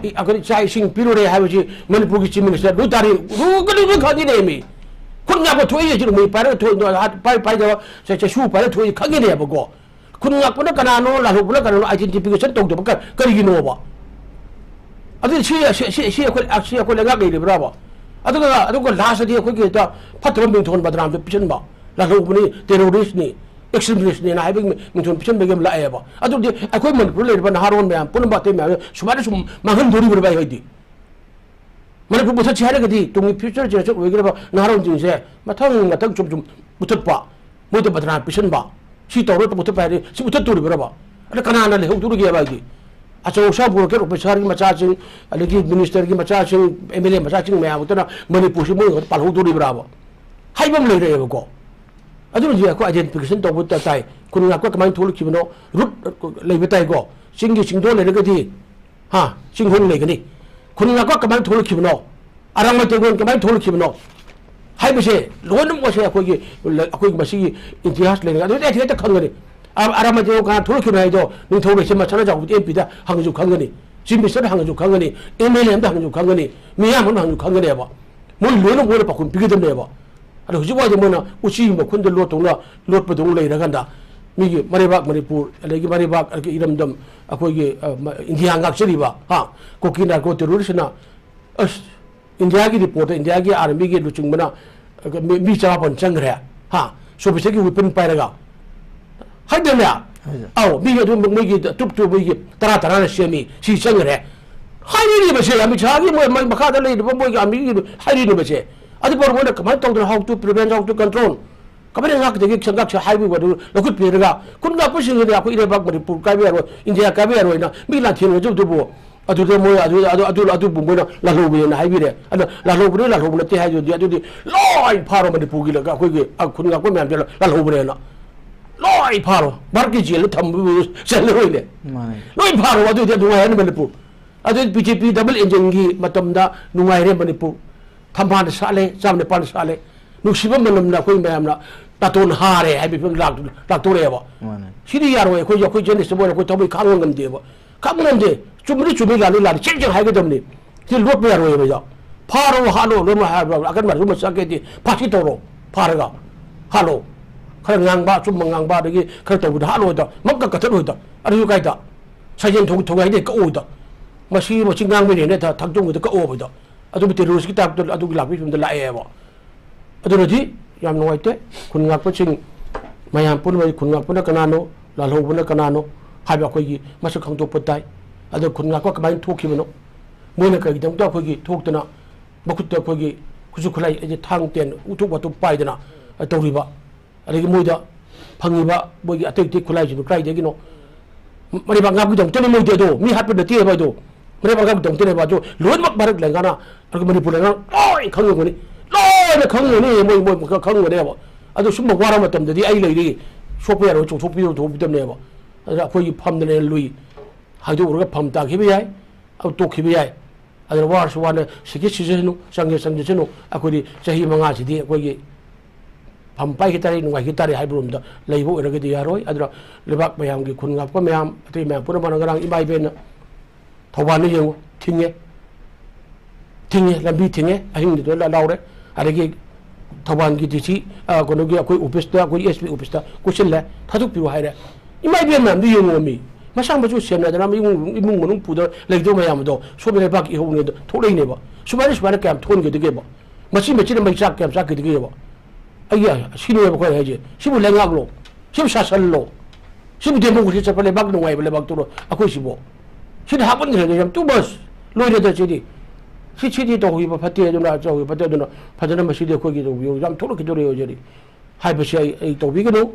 ꯏ-, ꯑꯩꯈꯣꯏ ꯆꯥꯛ ꯏꯁꯤꯡ ꯄꯤꯔꯨꯔꯦ ꯍꯥꯏꯕꯁꯤ ꯃꯅꯤꯄꯨꯔꯒꯤ Chief Minister ꯂꯣꯏ ꯇꯥꯔꯤ, ꯂꯣꯏ, ꯂꯣꯏ ꯈꯪꯉꯤꯅꯦ ꯃꯤ꯫ ꯈꯨꯟ ꯉꯥꯛꯄ ꯊꯣꯛꯏ ꯍꯥꯏꯁꯤ ꯅꯣꯡꯃꯩ ꯄꯥꯏꯔꯒ ꯊꯣꯛꯏ, ꯄꯥꯏ-, ꯄꯥꯏꯗꯕ ꯆꯩ-, ꯆꯩꯁꯨ ꯄꯥꯏꯔꯒ ꯊꯣꯛꯏ ꯈꯪꯉꯤꯅꯦꯕꯀꯣ꯫ ꯈꯨꯟ ꯉꯥꯛꯄꯅ ꯀꯅꯥꯅꯣ, ꯂꯥꯜꯍꯧꯕꯅ ꯀꯅꯥꯅꯣ identification ꯇꯧꯗꯕ ꯀ-, ꯀꯔꯤꯒꯤꯅꯣꯕ? ꯑꯗꯨꯗꯤ ꯁꯤ, ꯁꯤ, ꯁꯤ, ꯁꯤ ꯑꯩꯈꯣꯏ, ꯁꯤ ꯑꯩꯈꯣꯏ ꯂꯩꯉꯥꯛ ꯂꯩꯔꯤꯕ꯭ꯔꯥꯕ? ꯑꯗꯨꯒ, ꯑꯗꯨꯒ last ꯇꯗꯤ ꯑꯩꯈꯣꯏꯒꯤ ꯍꯦꯛꯇ ꯐꯠꯇꯕ ꯃꯤꯡꯊꯣꯟ ꯕꯗꯅꯥꯝꯗ ꯄꯤꯁꯟꯕ, ꯂꯥꯜꯍꯧꯕꯅꯤ, terrorist ꯅꯤ, extremist ꯅꯤꯅ ꯍꯥꯏꯕꯒꯤ ꯃꯤꯡꯊꯣꯟ ꯄꯤꯁꯟꯕꯒꯤ ꯑꯃ ꯂꯥꯛꯑꯦꯕ꯫ ꯑꯗꯨꯗꯤ ꯑꯩꯈꯣꯏ ꯃꯅꯤꯄꯨꯔꯗ ꯂꯩꯔꯤꯕ ꯅꯍꯥꯔꯣꯟ ꯃꯌꯥꯝ ꯄꯨꯝꯅꯃꯛ ꯑꯇꯩ ꯃꯌꯥꯝ ꯁꯨꯃꯥꯏꯅ ꯁꯨꯝ ꯃꯥꯡꯍꯟꯗꯣꯔꯤꯕ꯭ꯔꯥ ꯚꯥꯏ ꯍꯣꯏꯗꯤ? ꯃꯅꯤꯄꯨꯔ ꯃꯨꯊꯠꯁꯤ ꯍꯥꯏꯔꯒꯗꯤ ꯇꯨꯡꯒꯤ future generation ꯑꯣꯏꯒꯗꯕ ꯅꯍꯥꯔꯣꯟꯁꯤꯡꯁꯦ ꯃꯊꯪ ꯃꯊꯪ ꯁꯨꯝ ꯁꯨꯝ ꯃꯨꯊꯠꯄ, ꯃꯣꯏꯗ ꯕꯗꯅꯥꯝ ꯄꯤꯁꯟꯕ, ꯁꯤ ꯇꯧꯔꯒ ꯃꯨꯊꯠꯄ ꯍꯥꯏꯔꯗꯤ ꯁꯤ ꯃꯨꯊꯠꯇꯣꯔꯤꯕ꯭ꯔꯕ? ꯑꯗ ꯀꯅꯥꯅ ꯂꯩꯍꯧꯗꯣꯔꯤꯒꯦꯕ ꯍꯥꯏꯗꯤ? ꯑꯆꯧ ꯑꯁꯥꯡ bureaucrat officer ꯒꯤ ꯃꯆꯥꯁꯤꯡ, ꯑꯗꯒꯤ minister ꯒꯤ ꯃꯆꯥꯁꯤꯡ, MLA ꯃꯆꯥꯁꯤꯡ ꯃꯌꯥꯝꯗꯨꯅ ꯃꯅꯤꯄꯨꯔꯁꯤ ꯃꯣꯏ ꯈꯛꯇ ꯄꯥꯜꯍꯧꯗꯣꯔꯤꯕ꯭ꯔꯥꯕ? ꯍꯥꯏꯕ ꯑꯃ ꯂꯩꯔꯛꯑꯦꯕꯀꯣ꯫ ꯑꯗꯨꯅꯗꯤ ꯑꯩꯈꯣꯏ identification ꯇꯧꯕ ꯇ-, ꯇꯥꯏ꯫ ꯈꯨꯟ ꯉꯥꯛꯄ ꯀꯃꯥꯏꯅ ꯊꯣꯛꯂꯛꯈꯤꯕꯅꯣ? Root ꯂꯩꯕ ꯇꯥꯏꯀꯣ꯫ ꯆꯤꯡꯒꯤ ꯆꯤꯡꯗꯣꯟ ꯂꯩꯔꯒꯗꯤ, ꯍꯥ, ꯆꯤꯡꯍꯣꯡ ꯂꯩꯒꯅꯤ꯫ ꯈꯨꯟ ꯉꯥꯛꯄ ꯀꯃꯥꯏꯅ ꯊꯣꯛꯂꯛꯈꯤꯕꯅꯣ? ꯑꯔꯥꯡꯕ ꯇꯦꯡꯒꯣꯜ ꯀꯃꯥꯏꯅ ꯊꯣꯛꯂꯛꯈꯤꯕꯅꯣ? ꯍꯥꯏꯕꯁꯦ ꯂꯣꯏꯅꯃꯛ ꯑꯁꯦ ꯑꯩꯈꯣꯏꯒꯤ, ꯑꯩꯈꯣꯏꯒꯤ ꯃꯁꯤꯒꯤ ꯏꯇꯤꯍꯥꯁ ꯂꯩꯔꯒ ꯑꯗꯨꯗꯤ ꯍꯦꯛꯇ ꯈꯪꯒꯅꯤ꯫ ꯑ-, ꯑꯔꯥꯡꯕ ꯇꯦꯡꯒꯣꯜ ꯀꯅꯥ ꯊꯣꯛꯂꯛꯈꯤꯕꯅꯣ ꯍꯥꯏꯗꯣ ꯅꯤꯡꯊꯧ ꯂꯩꯁꯦꯝꯕ ꯁꯅꯥꯖꯥꯎꯕ M P ꯗ ꯍꯪꯉꯁꯨ ꯈꯪꯒꯅꯤ, Chief Minister ꯗ ꯍꯪꯉꯁꯨ ꯈꯪꯒꯅꯤ, MLA ꯑꯃꯗ ꯍꯪꯉꯁꯨ ꯈꯪꯒꯅꯤ, ꯃꯤꯌꯥꯝ ꯑꯃꯗ ꯍꯪꯉꯁꯨ ꯈꯪꯒꯅꯦꯕ꯫ ꯃꯣꯏ ꯂꯣꯏꯅ ꯃꯣꯏꯅ ꯄꯥꯎꯈꯨꯝ ꯄꯤꯒꯗꯕꯅꯦꯕ꯫ ꯑꯗꯣ ꯍꯧꯖꯤꯛ ꯋꯥꯏꯗꯤ ꯃꯣꯏꯅ ꯎꯆꯤ ꯃꯈꯨꯟꯗ ꯂꯣꯠꯇꯧꯅ ꯂꯣꯠꯄꯗꯧꯅ ꯂꯩꯔꯀꯥꯟꯗ ꯃꯤꯒꯤ ꯃꯔꯩꯕꯥꯛ ꯃꯅꯤꯄꯨꯔ, ꯑꯗꯒꯤ ꯃꯔꯩꯕꯥꯛ ꯏꯔꯝꯗꯝ ꯑꯩꯈꯣꯏꯒꯤ, ꯑ, ꯃ-, ꯏꯟꯗꯤꯌꯥ ꯉꯥꯛꯆꯔꯤꯕ, ꯍꯥ, ꯀꯨꯀꯤ narco terrorist ꯅ, ꯑꯁ, ꯏꯟꯗꯤꯌꯥꯒꯤ report ꯇ ꯏꯟꯗꯤꯌꯥꯒꯤ army ꯒꯤ ꯂꯨꯆꯤꯡꯕꯅ, ꯑ, ꯃꯤ, ꯃꯤ ꯆꯃꯥꯄꯟ ꯆꯪꯈ꯭ꯔꯦ, ꯍꯥ, ꯁꯣꯚꯤꯌꯦꯠꯀꯤ weapon ꯄꯥꯏꯔꯒ꯫ ꯍꯥꯏꯗꯅꯦ? ꯍꯥꯏꯗ꯫ ꯑꯧ, ꯃꯤ ꯑꯗꯨ ꯃꯣꯏꯒꯤ ꯇꯨꯞ ꯇꯨ ꯃꯣꯏꯒꯤ ꯇꯔꯥ ꯇꯔꯥꯅ ꯁꯦꯝꯃꯤ, ꯁꯤ ꯆꯪꯈ꯭ꯔꯦ꯫ ꯍꯥꯏꯔꯤꯕꯁꯦ ꯑꯃꯤꯠ ꯁꯥꯍꯒꯤ ꯃꯣꯏ, ꯃꯣꯏ ꯃꯈꯥꯗ ꯂꯩꯔꯤꯕ ꯃꯣꯏꯒꯤ army ꯒꯤ ꯍꯥꯏꯔꯤꯕꯁꯦ꯫ ꯑꯗꯨꯕꯨ ꯃꯣꯏꯅ ꯀꯃꯥꯏꯅ ꯇꯧꯗꯅ, how to prevent, how to control? ꯀꯃꯥꯏꯅ ꯉꯥꯛꯀꯗꯒꯦ ꯁꯪꯒꯥꯛꯁꯦ ꯍꯥꯏꯕꯒꯤ ꯋꯥꯗꯨ ꯂꯧꯈꯠꯄꯤꯔꯒ, ꯈꯨꯟ ꯉꯥꯛꯄꯁꯤꯡꯁꯤꯗꯤ ꯑꯩꯈꯣꯏ ꯏꯔꯩꯕꯥꯛ ꯃꯅꯤꯄꯨꯔ ꯀꯥꯏꯕ ꯌꯥꯔꯣꯏ, ꯏꯟꯗꯤꯌꯥ ꯀꯥꯏꯕ ꯌꯥꯔꯣꯏꯅ ꯃꯤ ꯂꯥꯟꯊꯦꯡꯅꯖꯕꯗꯨꯕꯨ, ꯑꯗꯨꯗ ꯃꯣꯏ ꯑꯗꯨ, ꯑꯗꯨ, ꯑꯗꯨ, ꯑꯗꯨꯕꯨ ꯃꯣꯏꯅ ꯂꯥꯜꯍꯧꯕꯅꯦꯅ ꯍꯥꯏꯕꯤꯔꯦ꯫ ꯑꯗꯨꯅ ꯂꯥꯜꯍꯧꯕꯅꯦ, ꯂꯥꯜꯍꯧꯕ ꯅꯠꯇꯦ ꯍꯥꯏꯗꯨꯗꯤ, ꯑꯗꯨꯗꯤ ꯂꯣꯏ ꯐꯥꯔꯣ ꯃꯅꯤꯄꯨꯔꯒꯤ ꯂ-, ꯑꯩꯈꯣꯏꯒꯤ, ꯑ, ꯈꯨꯟ ꯉꯥꯛꯄ ꯃꯌꯥꯝꯁꯦ ꯂꯥꯜꯍꯧꯕꯅꯦꯅ꯫ ꯂꯣꯏ ꯐꯥꯔꯣ, ꯚꯥꯔꯠꯀꯤ ꯖꯦꯜꯗ ꯊꯝꯕꯕꯨ ꯆꯜꯂꯔꯣꯏꯅꯦ꯫ ꯃꯥꯅꯦ꯫ ꯂꯣꯏ ꯐꯥꯔꯣ, ꯑꯗꯨꯗꯤ ꯅꯨꯡꯉꯥꯏꯔꯅꯤ ꯃꯅꯤꯄꯨꯔ꯫ ꯑꯗꯨꯗꯤ ꯕꯤ ꯖꯦ ꯄꯤ ꯗꯕꯜ ꯏꯟꯖꯤꯟꯒꯤ ꯃꯇꯝꯗ ꯅꯨꯡꯉꯥꯏꯔꯦ ꯃꯅꯤꯄꯨꯔ꯫ ꯊꯝꯕꯥꯜꯅ ꯁꯥꯠꯂꯦ, ꯆꯥꯝ ꯅꯤꯄꯥꯜꯅ ꯁꯥꯠꯂꯦ, ꯅꯨꯡꯁꯤꯕ ꯃꯅꯝꯅ ꯑꯩꯈꯣꯏ ꯃꯌꯥꯝꯅ ꯅꯥꯇꯣꯟ ꯍꯥꯔꯦ ꯍꯥꯏꯕ ꯐꯤꯕꯝ ꯂꯥꯛ-, ꯂꯥꯛꯇꯣꯔꯦꯕ꯫ ꯃꯥꯅꯦ꯫ ꯁꯤꯗꯤ ꯌꯥꯔꯣꯏ꯫ ꯑꯩꯈꯣꯏ, ꯑꯩꯈꯣꯏ ꯖꯔꯅꯦꯂꯤꯁ ꯑꯃ ꯑꯣꯏꯅ ꯑꯩꯈꯣꯏ ꯊꯃꯣꯏ ꯈꯥꯡꯕ ꯉꯝꯗꯦꯕ, ꯈꯥꯡꯕ ꯉꯝꯗꯦ꯫ ꯆꯨꯝꯕꯗꯤ ꯆꯨꯝꯃꯤ, ꯂꯥꯜꯂꯤ ꯂꯥꯜꯂꯤ, ꯆꯦꯡ ꯆꯦꯡ ꯍꯥꯏꯒꯗꯕꯅꯤ꯫ ꯁꯤ ꯂꯣꯠꯄ ꯌꯥꯔꯣꯏꯕ꯫ ꯌꯥ, ꯐꯥꯔꯣ, ꯍꯥꯠꯂꯣ, ꯂꯣꯏꯅꯃꯛ ꯍꯥꯏꯕ ꯑꯀꯟꯕ ꯑꯗꯨꯝ ꯆꯠꯀꯦꯗꯤ ꯐꯥꯁꯤ ꯇꯧꯔꯣ꯫ ꯐꯥꯔꯒ ꯍꯥꯠꯂꯣ꯫ ꯈꯔ ꯉꯥꯡꯕ, ꯑꯆꯨꯝꯕ ꯉꯥꯡꯕ, ꯑꯗꯒꯤ ꯈꯔ ꯇꯧꯕꯗ ꯍꯥꯠꯂꯣꯗ, ꯃꯛꯀ ꯀꯊꯠꯂꯣꯏꯗ꯫ ꯑꯗꯨꯁꯨ ꯀꯥꯏꯗ? ꯁꯩꯖꯦꯟ ꯊꯣꯡ ꯊꯣꯡ ꯍꯥꯏꯗꯤ ꯀꯛꯑꯣꯗ꯫ ꯃꯁꯤ, ꯃꯁꯤ ꯉꯥꯡꯕꯅꯦꯅ ꯊ-, ꯊꯥꯡꯖꯣꯡꯒꯤꯗ ꯀꯛꯑꯣꯕꯗ꯫ ꯑꯗꯨꯕꯨ ꯇꯦꯔꯣꯔꯤꯁꯀꯤ ꯇꯥꯏꯞꯇ ꯑꯗꯨꯒꯤ ꯂꯥꯛꯄꯒꯤ ꯐꯤꯕꯝꯗ ꯂꯥꯛꯑꯦꯕ꯫ ꯑꯗꯨꯅꯗꯤ ꯌꯥꯝ ꯅꯨꯡꯉꯥꯏꯇꯦ꯫ ꯈꯨꯟ ꯉꯥꯛꯄꯁꯤꯡ ꯃꯌꯥꯝ ꯄꯨꯝꯅꯃꯛ, ꯈꯨꯟ ꯉꯥꯛꯄꯅ ꯀꯅꯥꯅꯣ, ꯂꯥꯜꯍꯧꯕꯅ ꯀꯅꯥꯅꯣ ꯍꯥꯏꯕ ꯑꯩꯈꯣꯏꯒꯤ ꯃꯁꯛ ꯈꯪꯗꯣꯛꯄ ꯇꯥꯏ꯫ ꯑꯗꯣ ꯈꯨꯟ ꯉꯥꯛꯄ ꯀꯃꯥꯏꯅ ꯊꯣꯛꯈꯤꯕꯅꯣ? ꯃꯣꯏꯅ ꯀꯔꯤꯒꯤꯗꯃꯛꯇ ꯑꯩꯈꯣꯏꯒꯤ ꯊꯣꯛꯇꯅ ꯃꯈꯨꯠꯇ ꯑꯩꯈꯣꯏꯒꯤ ꯈꯨꯠꯁꯨ ꯈꯨꯠꯂꯥꯏ, ꯍꯥꯏꯗꯤ ꯊꯥꯡ ꯇꯦꯟ ꯎꯇꯨꯞ ꯋꯥꯇꯨꯞ ꯄꯥꯏꯗꯅ, ꯑ, ꯇꯧꯔꯤꯕ? ꯑꯗꯒꯤ ꯃꯣꯏꯗ ꯐꯪꯉꯤꯕ ꯃꯣꯏꯒꯤ ꯑꯇꯩ ꯑꯇꯩ ꯈꯨꯠꯂꯥꯏꯁꯤꯡꯗꯣ ꯀꯗꯥꯏꯗꯒꯤꯅꯣ? ꯃꯔꯩꯕꯥꯛ ꯉꯥꯛꯄꯒꯤꯗꯃꯛꯇꯅꯤ ꯃꯣꯏꯗꯤ ꯑꯗꯣ, ꯃꯤ ꯍꯥꯠꯄ ꯅꯠꯇꯦꯕ ꯑꯗꯣ꯫ ꯃꯔꯩꯕꯥꯛ ꯉꯥꯛꯄꯒꯤꯗꯃꯛꯇꯅꯦꯕ ꯑꯗꯣ꯫ ꯂꯣꯏꯅꯃꯛ ꯚꯥꯔꯠ ꯂꯩꯉꯥꯛꯅ, ꯑꯗꯨꯒ ꯃꯅꯤꯄꯨꯔ ꯂꯩꯉꯥꯛꯅ ꯂꯣꯏ ꯈꯪꯉꯝꯒꯅꯤ꯫ ꯂꯣꯏꯅ ꯈꯪꯉꯝꯒꯅꯤ, ꯃꯣꯏ, ꯃꯣꯏ ꯈꯪꯉꯝꯒꯅꯦꯕ꯫ ꯑꯗꯣ ꯁꯨꯝꯕ ꯋꯥꯔ ꯃꯇꯝꯗꯗꯤ ꯑꯩ ꯂꯩꯔꯤ, ꯁꯣꯛꯄ ꯌꯥꯔꯣꯏ, ꯆꯣꯡꯊꯣꯛꯄꯤꯌꯨ, ꯆꯣꯡꯊꯣꯛꯄꯤꯗꯕꯅꯦꯕ꯫ ꯑꯗ ꯑꯩꯈꯣꯏꯒꯤ ꯐꯝꯗꯅ ꯂꯨꯏ ꯍꯥꯏꯗꯣꯛꯎꯔꯒ ꯐꯝ ꯇꯥꯈꯤꯕ ꯌꯥꯏ, ꯑꯗꯨ ꯇꯣꯛꯈꯤꯕ ꯌꯥꯏ꯫ ꯑꯗꯨꯅ ꯋꯥꯔꯁꯨ ꯋꯥꯅ ꯁꯤꯒꯦ ꯁꯤꯖꯁꯅꯨ, ꯆꯪꯒꯦ ꯆꯪꯖꯁꯅꯨ, ꯑꯩꯈꯣꯏꯗꯤ ꯆꯍꯤ ꯃꯉꯥꯁꯤꯗꯤ ꯑꯩꯈꯣꯏꯒꯤ ꯐꯝ ꯄꯥꯏꯈꯤ ꯇꯥꯔꯦ, ꯅꯨꯡꯉꯥꯏꯈꯤ ꯇꯥꯔꯦ ꯍꯥꯏꯕꯔꯣꯝꯗ ꯂꯩꯕ ꯑꯣꯏꯔꯒꯗꯤ ꯌꯥꯔꯣꯏ꯫ ꯑꯗꯨꯅ ꯂꯩꯕꯥꯛ ꯃꯌꯥꯝꯒꯤ ꯈꯨꯟ ꯉꯥꯛꯄ ꯃꯌꯥꯝ, ꯑꯇꯩ ꯃꯌꯥꯝ ꯄꯨꯝꯅꯃꯛꯅ ꯉꯔꯥꯡ ꯏꯃꯥ ꯏꯕꯦꯟꯅ ꯊꯧꯕꯥꯜꯗ ꯌꯦꯡꯉꯨ, ꯊꯤꯡꯉꯦ, ꯊꯤꯡꯉꯦ, ꯂꯝꯕꯤ ꯊꯤꯡꯉꯦ, ꯑꯍꯤꯡꯗꯨꯗ ꯂ-, ꯂꯥꯎꯔꯦ꯫ ꯑꯗꯒꯤ ꯊꯧꯕꯥꯜꯒꯤ ꯗꯤ ꯁꯤ, ꯑ, ꯀꯩꯅꯣꯒꯤ ꯑꯩꯈꯣꯏ ꯑꯣꯐꯤꯁꯇ, ꯑꯩꯈꯣꯏ ꯑꯦꯁ ꯄꯤ ꯑꯣꯐꯤꯁꯇ ꯀꯣꯏꯁꯤꯜꯂꯦ, ꯊꯥꯗꯣꯛꯄꯤꯔꯣ ꯍꯥꯏꯔꯦ꯫ ꯏꯃꯥ ꯏꯕꯦꯟ ꯃꯌꯥꯝꯗꯨ ꯌꯦꯡꯉꯣ, ꯃꯤ ꯃꯁꯥ ꯃꯁꯨ ꯁꯦꯟꯅꯗꯅ ꯏꯃꯨꯡ, ꯏꯃꯨꯡ ꯃꯅꯨꯡ ꯄꯨꯗꯅ ꯂꯩꯗꯧ ꯃꯌꯥꯝ ꯑꯗꯣ ꯁꯣꯝꯗ ꯂꯩꯕꯥꯛꯀꯤ ꯏꯍꯧꯅꯦꯗ ꯊꯣꯛꯂꯛꯏꯅꯦꯕ꯫ ꯁꯨꯃꯥꯏꯅ, ꯁꯨꯃꯥꯏꯅ ꯀꯌꯥꯝ ꯊꯣꯛꯍꯟꯒꯗꯒꯦꯕ? ꯃꯆꯤ ꯃꯆꯤꯅ ꯃꯩ ꯆꯥꯛ ꯀꯌꯥꯝ ꯆꯥꯛꯈꯤꯗꯒꯦꯕ? ꯑꯩ ꯁꯤꯅꯦꯕ ꯑꯩꯈꯣꯏ ꯍꯥꯏꯁꯦ꯫ ꯁꯤꯕꯨ ꯂꯩꯉꯥꯛꯂꯣ? ꯁꯤꯕꯨ ꯁꯥꯁꯟꯂꯣ? ꯁꯤꯕꯨ ꯗꯦꯃꯣꯀ꯭ꯔꯦꯁꯤ ꯆꯠꯄ ꯂꯩꯕꯥꯛ, ꯅꯨꯡꯉꯥꯏꯕ ꯂꯩꯕꯥꯛꯇꯨꯔꯣ ꯑꯩꯈꯣꯏꯁꯤꯕꯣ? ꯁꯤꯗꯤ ꯍꯥꯞꯃꯟꯈ꯭ꯔꯦꯗ, ꯌꯥꯝ too much꯫ ꯂꯣꯏꯔꯦꯗ ꯁꯤꯗꯤ꯫ ꯁꯤ, ꯁꯤꯗꯤ ꯇꯧꯍꯧꯕ ꯐꯠꯇꯦ, ꯑꯗꯨꯅ ꯇꯧꯍꯧꯕ ꯐꯠꯇꯦ, ꯑꯗꯨꯅ ꯐꯖꯅ ꯃꯁꯤꯗꯤ ꯑꯩꯈꯣꯏꯒꯤ ꯇꯧꯕꯤꯌꯨ, ꯌꯥꯝ ꯊꯣꯛꯂꯛꯈꯤꯗꯣꯔꯦ ꯍꯧꯖꯤꯛ꯫ ꯍꯥꯏꯕꯁꯤ ꯑꯩ, ꯑꯩ ꯇꯧꯕꯤꯒꯅꯨ꯫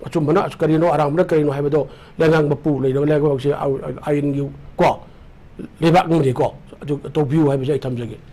ꯑꯆꯨꯝꯕꯅ ꯀꯔꯤꯅꯣ, ꯑꯔꯥꯟꯕꯅ ꯀꯔꯤꯅꯣ ꯍꯥꯏꯕꯗꯣ ꯂꯩꯉꯥꯛ ꯃꯄꯨ ꯂꯩꯔꯤꯕ ꯂꯩꯉꯥꯛꯁꯦ ꯑ-, ꯑ-, ꯑꯥꯏꯟꯒꯤ ꯀꯣ, ꯂꯩꯕꯥꯛ ꯑꯃꯗꯤꯀꯣ ꯑꯗꯨ ꯇꯧꯕꯤꯌꯨ ꯍꯥꯏꯕꯁꯦ ꯑꯩ ꯊꯝꯖꯒꯦ꯫